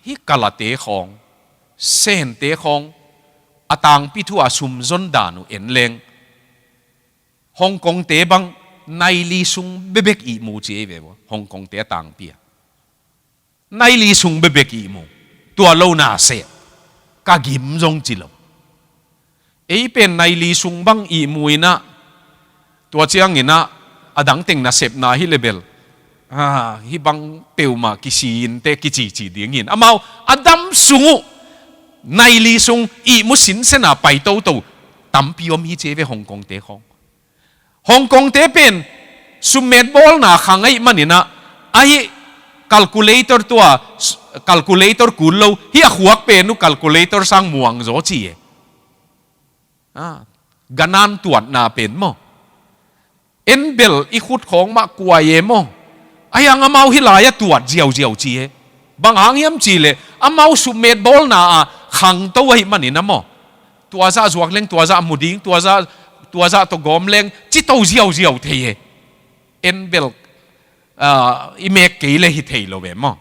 hih kalate khawng, sente khawng, a tangpi thu a sum zon dan uh en leng, Hong Kongte bang nai li sung bekbek ihmu ci ei ve uh. Hong Kongte a tangpi a nai li sung bekbek ihmu. Tua lo na seh, ka gim zong ci lo. Ei pen nai li sung bang ihmu in a, tua ciangin a, a dang teng nasepna hi le bel, ah, hih bang peuhmah kisi in teh kicici ding hi in. Amau a dam sung uh nai li sung ihmu sinsen a pai toto tampi om hi ci ei ve Hong Kongte khawng. Hong Kongte pen summet bawlna khang ahih manin a, ahi calculator tua, calculator kul lo, hih a khuak pen uh calculator sang muang zaw ci e. Ah, ganan tuatna pen maw. En bel i khut khawng mah kuai e maw. Ahi hang amau hih lai-ah tuat ziauziau ci e. Bang hang hiam cih leh amau summet bawlna a khangto ahih manin a maw. Tua zah zuak leng tua zah mu ding, tua zah, tua zah tawh gawm leng cito ziauziau thei e. En bel, ah, i mek kei le hi thei lo e maw.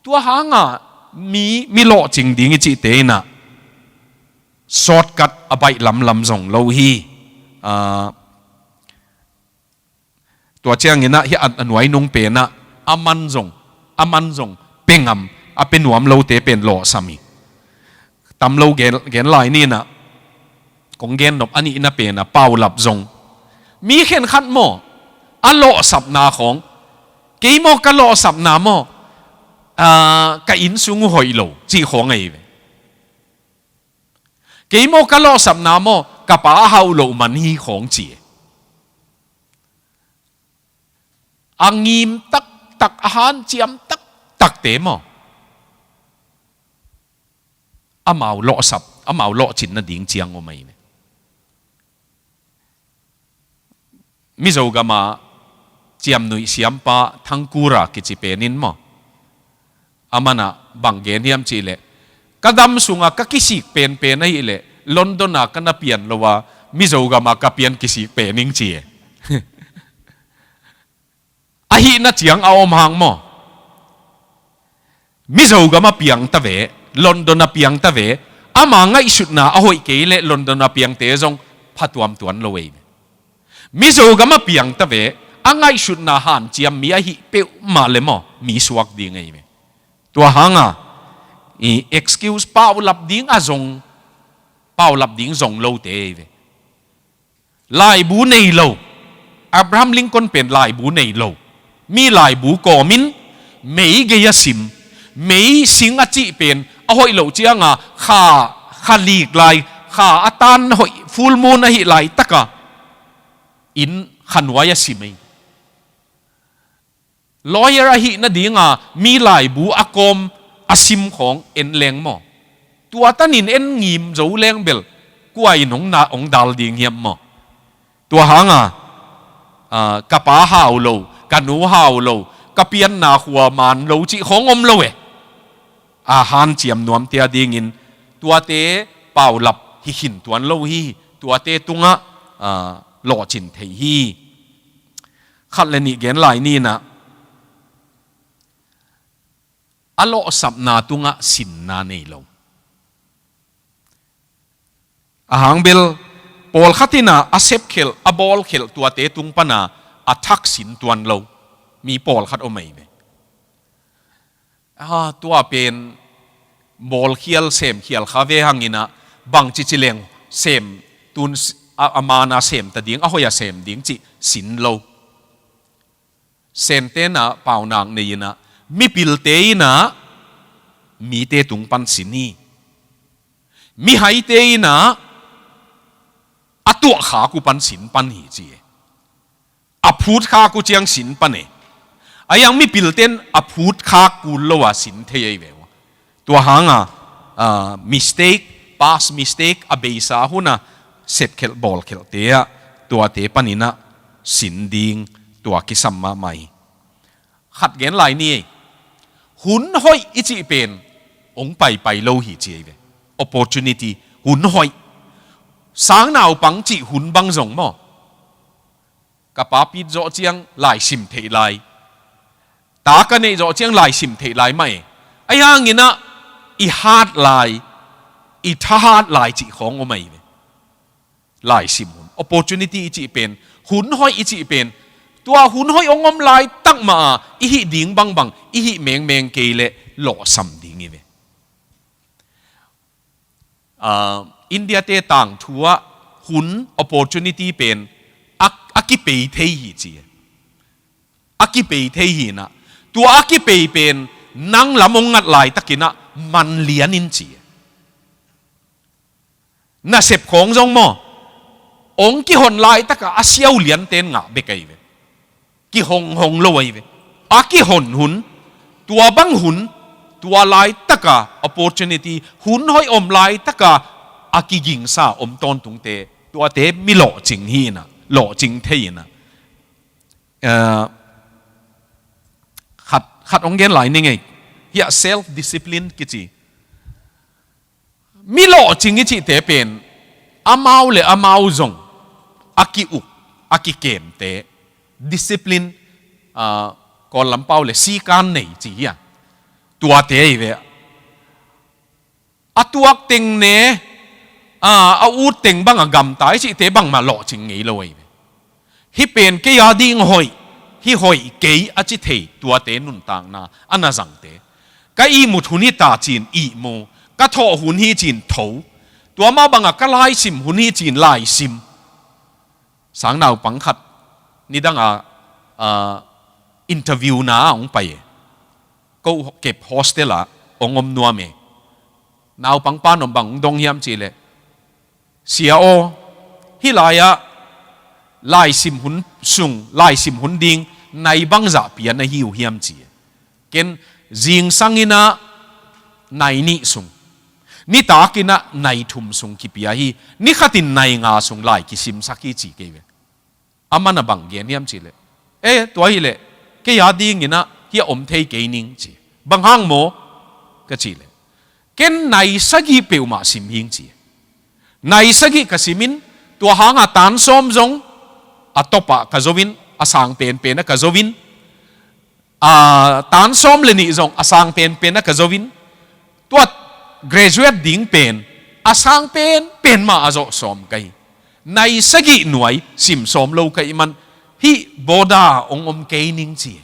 Tua hanga mi, mi lawhcing ding i cihte in a shortcut a baih lamlam zong lo hi. Ah, tua ciangin a hih a, a nuai nung pen ah a man zong, a man zong pia ngam, a pia nuam lote pen lawhsam hi. Tam lo gen, gen lai ni in a, kong gen nop a nihna pen a paulap zong. Mi khenkhat maw, a lawhsapna khawng, kei maw ka lawhsapna maw, ah, ka inn sung uh hoih lo cih khawng ahi ve. Kei maw ka lawhsapna maw, ka pa a hauh loh man hi khawng ci e. A ngim taktak, a hanciam taktakte maw, amau lawhsap, amau lawhcin nading ciang om ahi ve. Mizo gama ciamnuih siampa Thangkura kici pen in maw, a man ah bang gen hiam cih leh, ka dam sungah ka kisik penpen ahih leh London ah ka na pian lo a, Mizo gamah ka pian kisik pen ing ci e. Ahihna ciang a om hang maw. Mizo gamah piang ta ve, London ah piang ta ve, ama ngaihsutna a hoih kei leh London ah piangte zong phatuam tuan lo ei ve. Mizo gamah piang ta ve, a ngaihsutna hanciam mi ahih peuhmah le maw, mi suak ding ei ve. Tua hanga i excuse, paulap ding a zong, paulap ding zong lote ei ve. Laibu nei lo, Abraham Lincoln pen laibu nei lo. Mi laibu kawmin mei gei a sim. Mei sing a cih pen a hoih loh cianga kha, kha lik lai, kha a tan hoih, full moon ahih laitaka inn kha nuai a sim ei. Lawyer ahih nadinga mi laibu a kawm a sim khawng en leng maw? Tua tanin en ngim zo leng bel kua in hong na, hong dal ding hiam maw? Tua hanga, ah, ka pa hau lo, ka nu hau lo, ka pianna khua man lo cih khawng om lo e. A hanciam nuamte a dingin tuate paulap hi khin tuan lo hi, tuate tungah, ah, lawhcin thei hi. Khat le nih gen lai ni in ah, a lawhsapna tungah sinna nei lo. Ahang bel, pawlkhat in ah a sepkhelh, a bawlkhelh tuate tung pana a thak sin tuan lo mi pawlkhat om ahi ve. Ah, tua pen bawlkhial semkhial kha ve hangin ah bangci ci leng sem tun s-, a, a mana sem ta ding, a hoih a sem ding cih sin lo. Sente'n ah paunak nei in ah mipilte in ah mite tung pan sin hi. Mihaite in ah a tuahkhak uh pan sin pan hi ci e. A phutkhak uh ciang sin pan e. A yang mipilte'n a phutkhak kul lo a sin thei ahi ve uh. Tua hanga, ah, mistake, past mistake, a beisa huna sepkhelh bawlkhelhte ah tuate panin ah sin ding tua kisam mahmah hi. Khat gen lai ni ei. Hun hoih i cih pen hong paipai lo hi ci ahi ve. Opportunity, hun hoih. Sangnaupang cih hun bang zong maw? Ka pa pit zawh ciang laisim theih lai. Ta ka neih zawh ciang laisim theih lai mah e. Ahi hangin ah i hat lai, i thahat lai cih khawng om ahi ve. Laisim hun, opportunity i cih pen, hun hoih i cih pen, tua hun hoih hong om laitak mah a i hih ding bangbang, i hih mengmeng kei leh lawhsam ding hi ve. Ah, India-te tangthu ah hun, opportunity pen a, a kipei thei hi ci. A kipei thei hi in ah, tua a kipei pen nang lam hong ngat laitakin ah man lian in ci. Nasep khawng zong maw, hong kihon laitakah a siau liante'n ngah bek ahi ve. Kihonghong lo ahi ve. A kihon hun, tua bang hun, tua laitaka opportunity, hun hoih om laitaka a kigingsa om tawntungte, tuate mi lawhcing hi in ah, lawhcing thei in ah. Eh, khat, khat hong gen lai ni ngei. Hiah self discipline kici. Mi lawhcing i cihte pen amau le amau zong a ki-uk, a kikemte, discipline, ah, Kawl lam pau le sikan nei ci hi a. Tuate ahi ve. A tuak teng ne, ah, a ut teng bang a gamta i cihte bangmah lawhcing ngei lo ahi ve. Hih pen kei a ding hoih, hih hoih kei a ci thei tuate nuntakna a na zangte. Ka ihmut hun hi ta ci-in ihmu, ka thawh hun hi ci-in tho. Tua mah bangah ka laisim hun hi ci-in laisim. Sangnaupang khat nidanga, ah, interview na ah hong pai e. Ko kep hostel ah hong om nuam e. Naupang pan om bang hong dong hiam cih leh, Sia aw, hih lai-ah laisim hun sung, laisim hun ding nai bangzah pia na hi uh hiam ci. Ken zingsang in ah nai nih sung, nitak in ah nai thum sung kipia hi, ni khat in nai nga sung lai kisimsak hi ci kei ve. Aman a bang gen hiam cih leh, eh, tua hi leh kei a ding in ah hiah om thei kei ning ci. Bang hang maw ka cih leh, ken nai sagih peuhmah sim hing ci. Nai sagih ka sim in, tua hanga tan sawm zong a top ah ka zo in, a sang penpen ah ka zo in, a tan sawm le nih zong a sang penpen ah ka zo in, tua graduate ding pen a sang penpen mah a zawh sawm ka hi. Nai sagih nuai sim sawm lo ka hih man, hih boda hong om kei ning ci.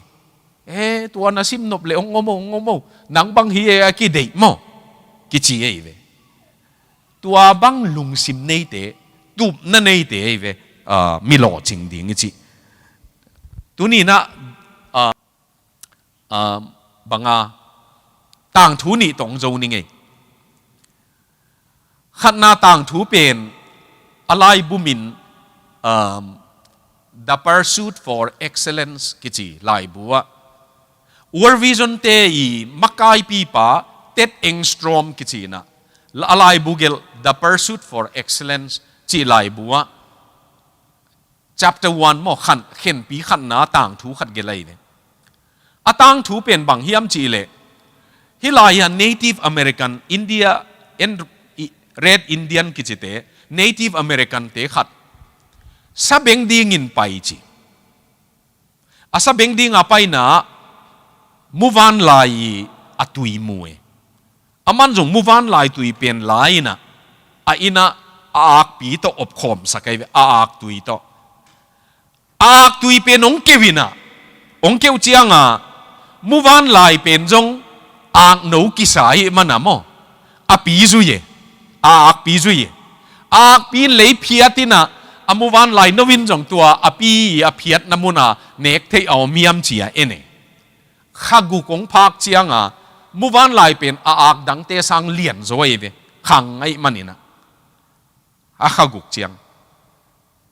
Eh, tua na sim nop leh hong om oh, hong om oh, nang bang hi e a kideih maw, kici ahi ve. Tua bang lungsim neite, tupna neite ahi ve, ah, mi lawhcing ding i cih. Tuni-in ah, ah, ah, banga tangthu nih tawh hong zo ning ei. Khatna tangthu pen a laibu min, um, The Pursuit for Excellence kici laibu ah World Vision te i makaipipa Ted Engstrom kici-in ah a laibu gelh The Pursuit for Excellence ci laibu ah chapter one maw, khan, khenpi khatna tangthu khat gelh ahi ve. A tangthu pen bang hiam cih leh, hih lai-ah Native American, India, en-, i-, Red Indian kicite, Native American te khat sabeng dingin pai ci. A sabeng dinga paina muvanlai a tui mu e. Aman zong muvanlai tui pen la-in ah, a inn ah a akpi tawh opkhawmsak ahi ve, a aktui tawh. A aktui pen hong keuh in ah, hong keuh cianga muvanlai pen zong akno kisa ahih mana maw, a pi zui e, a akpi zui e. A akpi in lei phiat in ah, a muvanlai no in zong tua a pi a phiatna muna nek theih a om hiam ci-a en e. Kha guk hong phak cianga muvanlai pen a ak dangte sang lianzaw ahi ve, khang ahih manin ah. A kha guk ciang,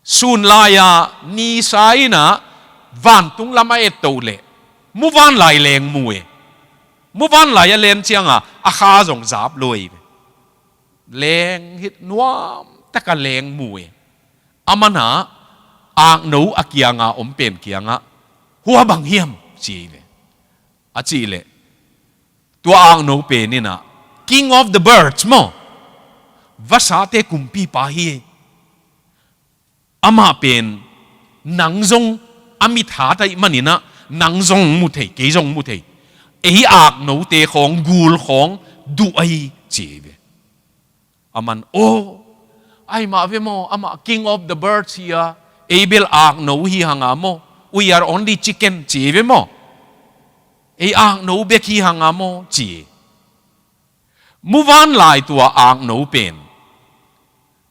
sun lai-a nisa in ah vantung lam a ettoh leh muvanlai leng mu e. Muvanlai a len cianga a kha zong zap lo ahi ve. Leng hi, nuamtak a leng mu e. Aman ah akno a kianga om pen kiangah, "Hua bang hiam?" ci ahi ve. A cih leh, tua akno pen in ah, "King of the birds maw, vasate kumpipa hi. Amah pen nang zong a mit hat ahih manin ah, nang zong mu thei, kei zong mu thei. Ei aknote khawng, gul khawng duh ahi," ci ahi ve. Aman, "Aw, ahi mah ve maw, amah king of the birds hi-a, ei bel akno hi hanga maw, we are only chicken," ci ahi ve maw. "Ei akno bek hi hanga maw," ci. Muvanlai tua akno pen,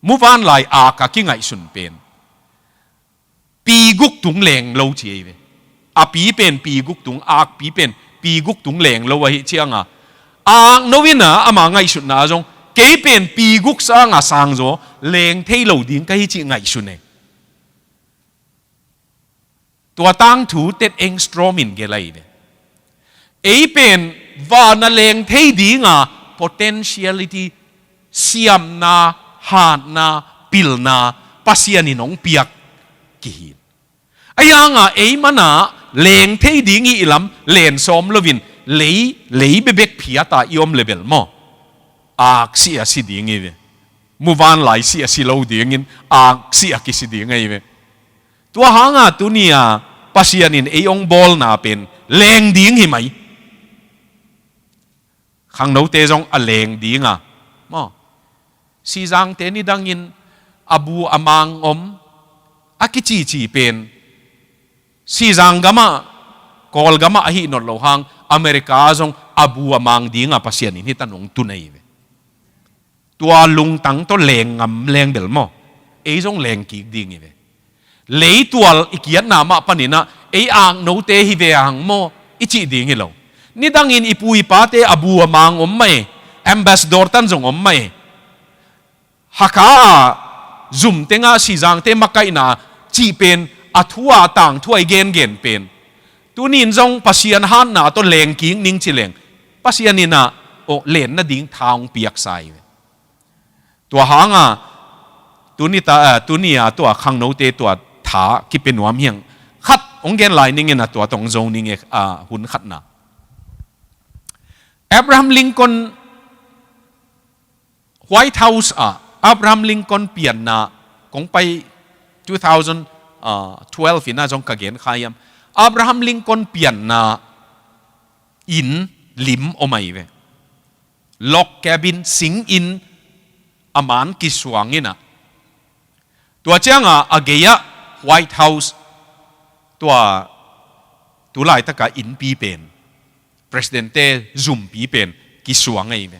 muvanlai ak a kingaihsun pen pi guk tung leng lo ci ahi ve. A pi pen pi guk tung, akpi pen pi guk tung leng lo ahih cianga, akno in ah ama ngaihsutna ah zong, "Kei pen pi guk sanga sangzaw leng thei lo ding ka hi," cih ngaihsun e. Tua tangthu Ted Engstrom in gelh ahi ve. Ei pen vana leng thei dinga potentiality, siamna, hatna, pilna Pasian in hong piak kihi. Ahi hanga ei mana leng thei ding i lam len sawm loin lei, lei bebek phiata i om leh bel maw, aksi a si ding hi ve. Muvanlai si a si lo dingin aksi a kisi ding ahi ve. Tua hanga tuni-a Pasian in ei hong bawlna pen leng ding hi mai. Khangnote zong a leng dinga maw, Sizangte nidangin a bu a mang om a kicici pen, Sizang gamah, Kawlgamah ahi nawn lo hang, America zong a bu a mang dinga Pasian in hih tan hong tun ahi ve. Tua lungtang tawh leng ngam leng bel maw, ei zong leng kik ding hi ve. Leitual i kiatna mah panin ah ei aknote hi ve hang maw i cih ding hi lo. Nidangin i pu i pate a bu a mang om mah e, ambassador tan zong om mah e. Hakha a zum tengah Sizangte makaihna cih pen a thu a tangthu a i gengen pen, tuni-in zong Pasian hatna tawh leng kik ning ci leng, Pasian in ah, aw, len nading tha hong piaksa hi ve. Tua hanga tuni ta, ah, tuni-a tua khangnote tua tha kipia nuam hi hang. Khat hong gen lai ning in ah, tua tawh hong zo ning e, ah, hun khatna. Abraham Lincoln, White House ah Abraham Lincoln pianna kong pai, two thousand twelve in ah zong ka gen kha hiam, Abraham Lincoln pianna inn lim om ahi ve. Log cabin, sing inn a man kisuang in ah, tua cianga a gei-ah White House, tua tulaitaka innpi pen, President-te zumpi pen kisuang ahi ve.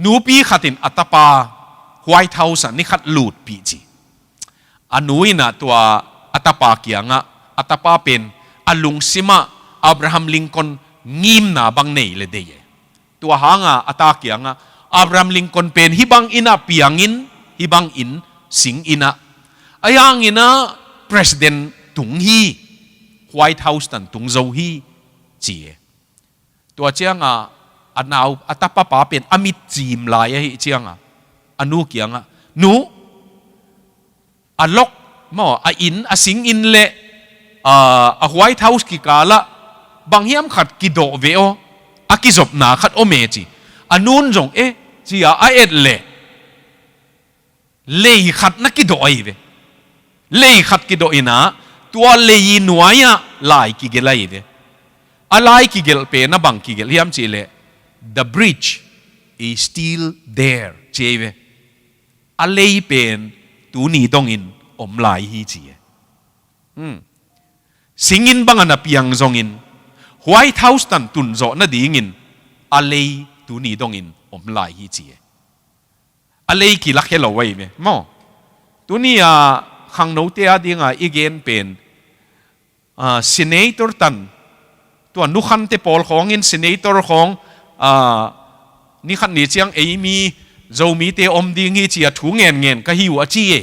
Nupi khatin a tapa White House ah ni khat lutpih ci. A nu in ah tua a tapa kiangah, a tapa pen a lungsimah Abraham Lincoln ngimna bang nei le dei e. Tua hanga a ta kiangah Abraham Lincoln pen hih bangin a piangin, hih bangin singin ah, a yanginah president tung hi, White House tan tung zo hi, ci e. Tua cianga a nau a tapapa pen a mit cim lai ahi cianga a nu kiangah, "Nu, a lok maw, a inn, a singin le a White House kikalah bang hiam khat kidawh ve aw, a kizopna khat om e," ci. A nun zong, "E," ci-a a et leh lei khat na kidawh ahi ve. Lei khat kidawh inah tua lei nuai-ah lai kigelh ahi ve. A lai kigelh pen a bang kigelh hiam cihleh, "The bridge is still there," ci ahi ve. A lei pen tuni dongin om lai hi, ci e. Hmm. Singin bangin a piang zongin White House tan tunzawh nadingin a lei tuni dongin om lai hi, ci e. A lei kilakhia lo ahi ve maw. Tuni-a khangnote a dinga i gen pen, ah, senator tan, tua nukhante pawl khawngin senator khawng, ah, nikhat ni ciang ei mi Zomite om ding hi, ci-a thu ngenngen ka hi uh a ci e.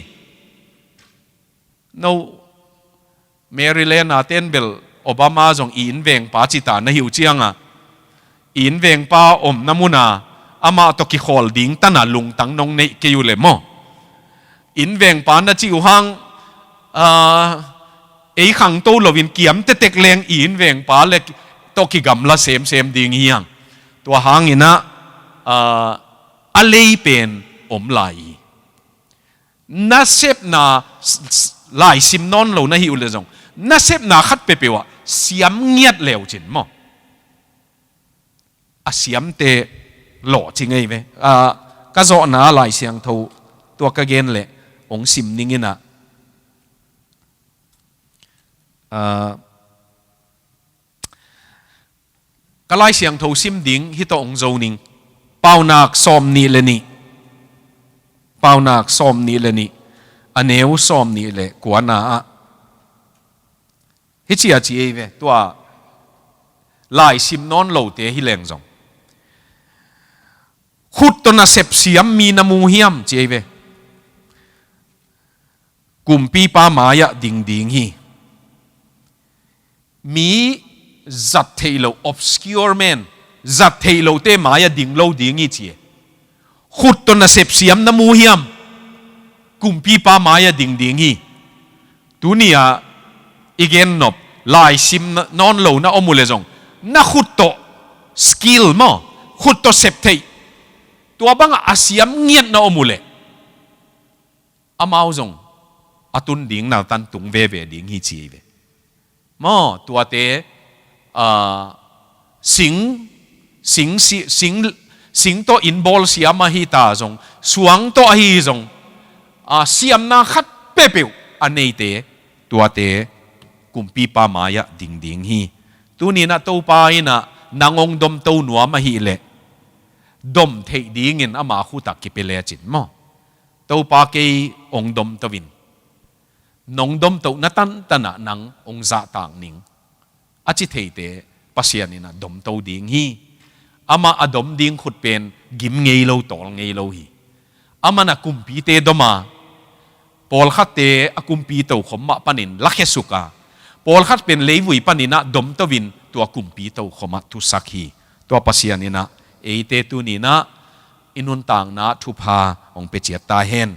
No, Maryland a ten bel Obama zong i innvengpa cita na hi uh cianga, i innvengpa omna muna amah tawh kikhawl ding tana lungtang nong neih kei uh le maw. Innvengpa na cih uh hang, ah, ei khangto loin kiam tetek leng i innvengpa le tawh kigamla semsem ding hi hang. Tua hanginah, ah, a lei pen om lai hi. Nasepna, s-, s-, laisim nawn lo na hi uh le zong, nasepna khat peuhpeuh ah siam ngiat leu cin maw. A siamte lawh ci ngei ve. Ah, ka zawhna Lai Siangtho tua ka gen leh hong sim ning inah, ah, ka Lai Siangtho sim ding hih tawh hong zo ning. Paunak sawm nih le nih. Paunak sawm nih le nih. A neu sawm nih le kuana ah. Hih ci-a ci ei ve, tua laisim nawn lote hi leng zong. Khut tawh nasep siam mi na mu hiam, ci ei ve. Kumpipa mai-ah ding ding hi. Mi zat theih loh, obscure man, zat theih lohte mai-ah ding lo ding hi ci e. Khut tawh nasep siam na mu hiam? Kumpipa mai-ah ding ding hi. Tuni-ah i gen nop, laisim na-, nawn lo na om uh le zong, na khut tawh skill maw, khut tawh sep theih, tua bangah a siam ngiat na om uh leh, amau zong a tun ding naltan tung veve ding hi ci ei ve. Maw, tuate, ah, sing, sing, si-, sing, sing tawh inn bawl siam ahi ta zong, suang tawh ahi zong, ah, siamna khat peuhpeuh a neite, tuate kumpipa mai-ah ding ding hi. Tuni-in ah Topa in ah nang hong domto nuam ahih leh, dom theih dingin ama khut ah kipia lecin maw. Topa, kei hong domto in, nong domtohna tantan ah nang hong zahtak ning, a ci theite Pasian in ah domto ding hi. Amah a dom ding khut pen gim ngei lo, tawl ngei lo hi. Amah in ah kumpite dom a, pawlkhatte a kumpi tokhom mah panin lakhia suk a, pawlkhat pen leivui panin ah domto in tua kumpi tokhom ah thusak hi. Tua Pasian in ah eite tuni-in ah i nuntakna ah thupha hong pia ciat ta hen.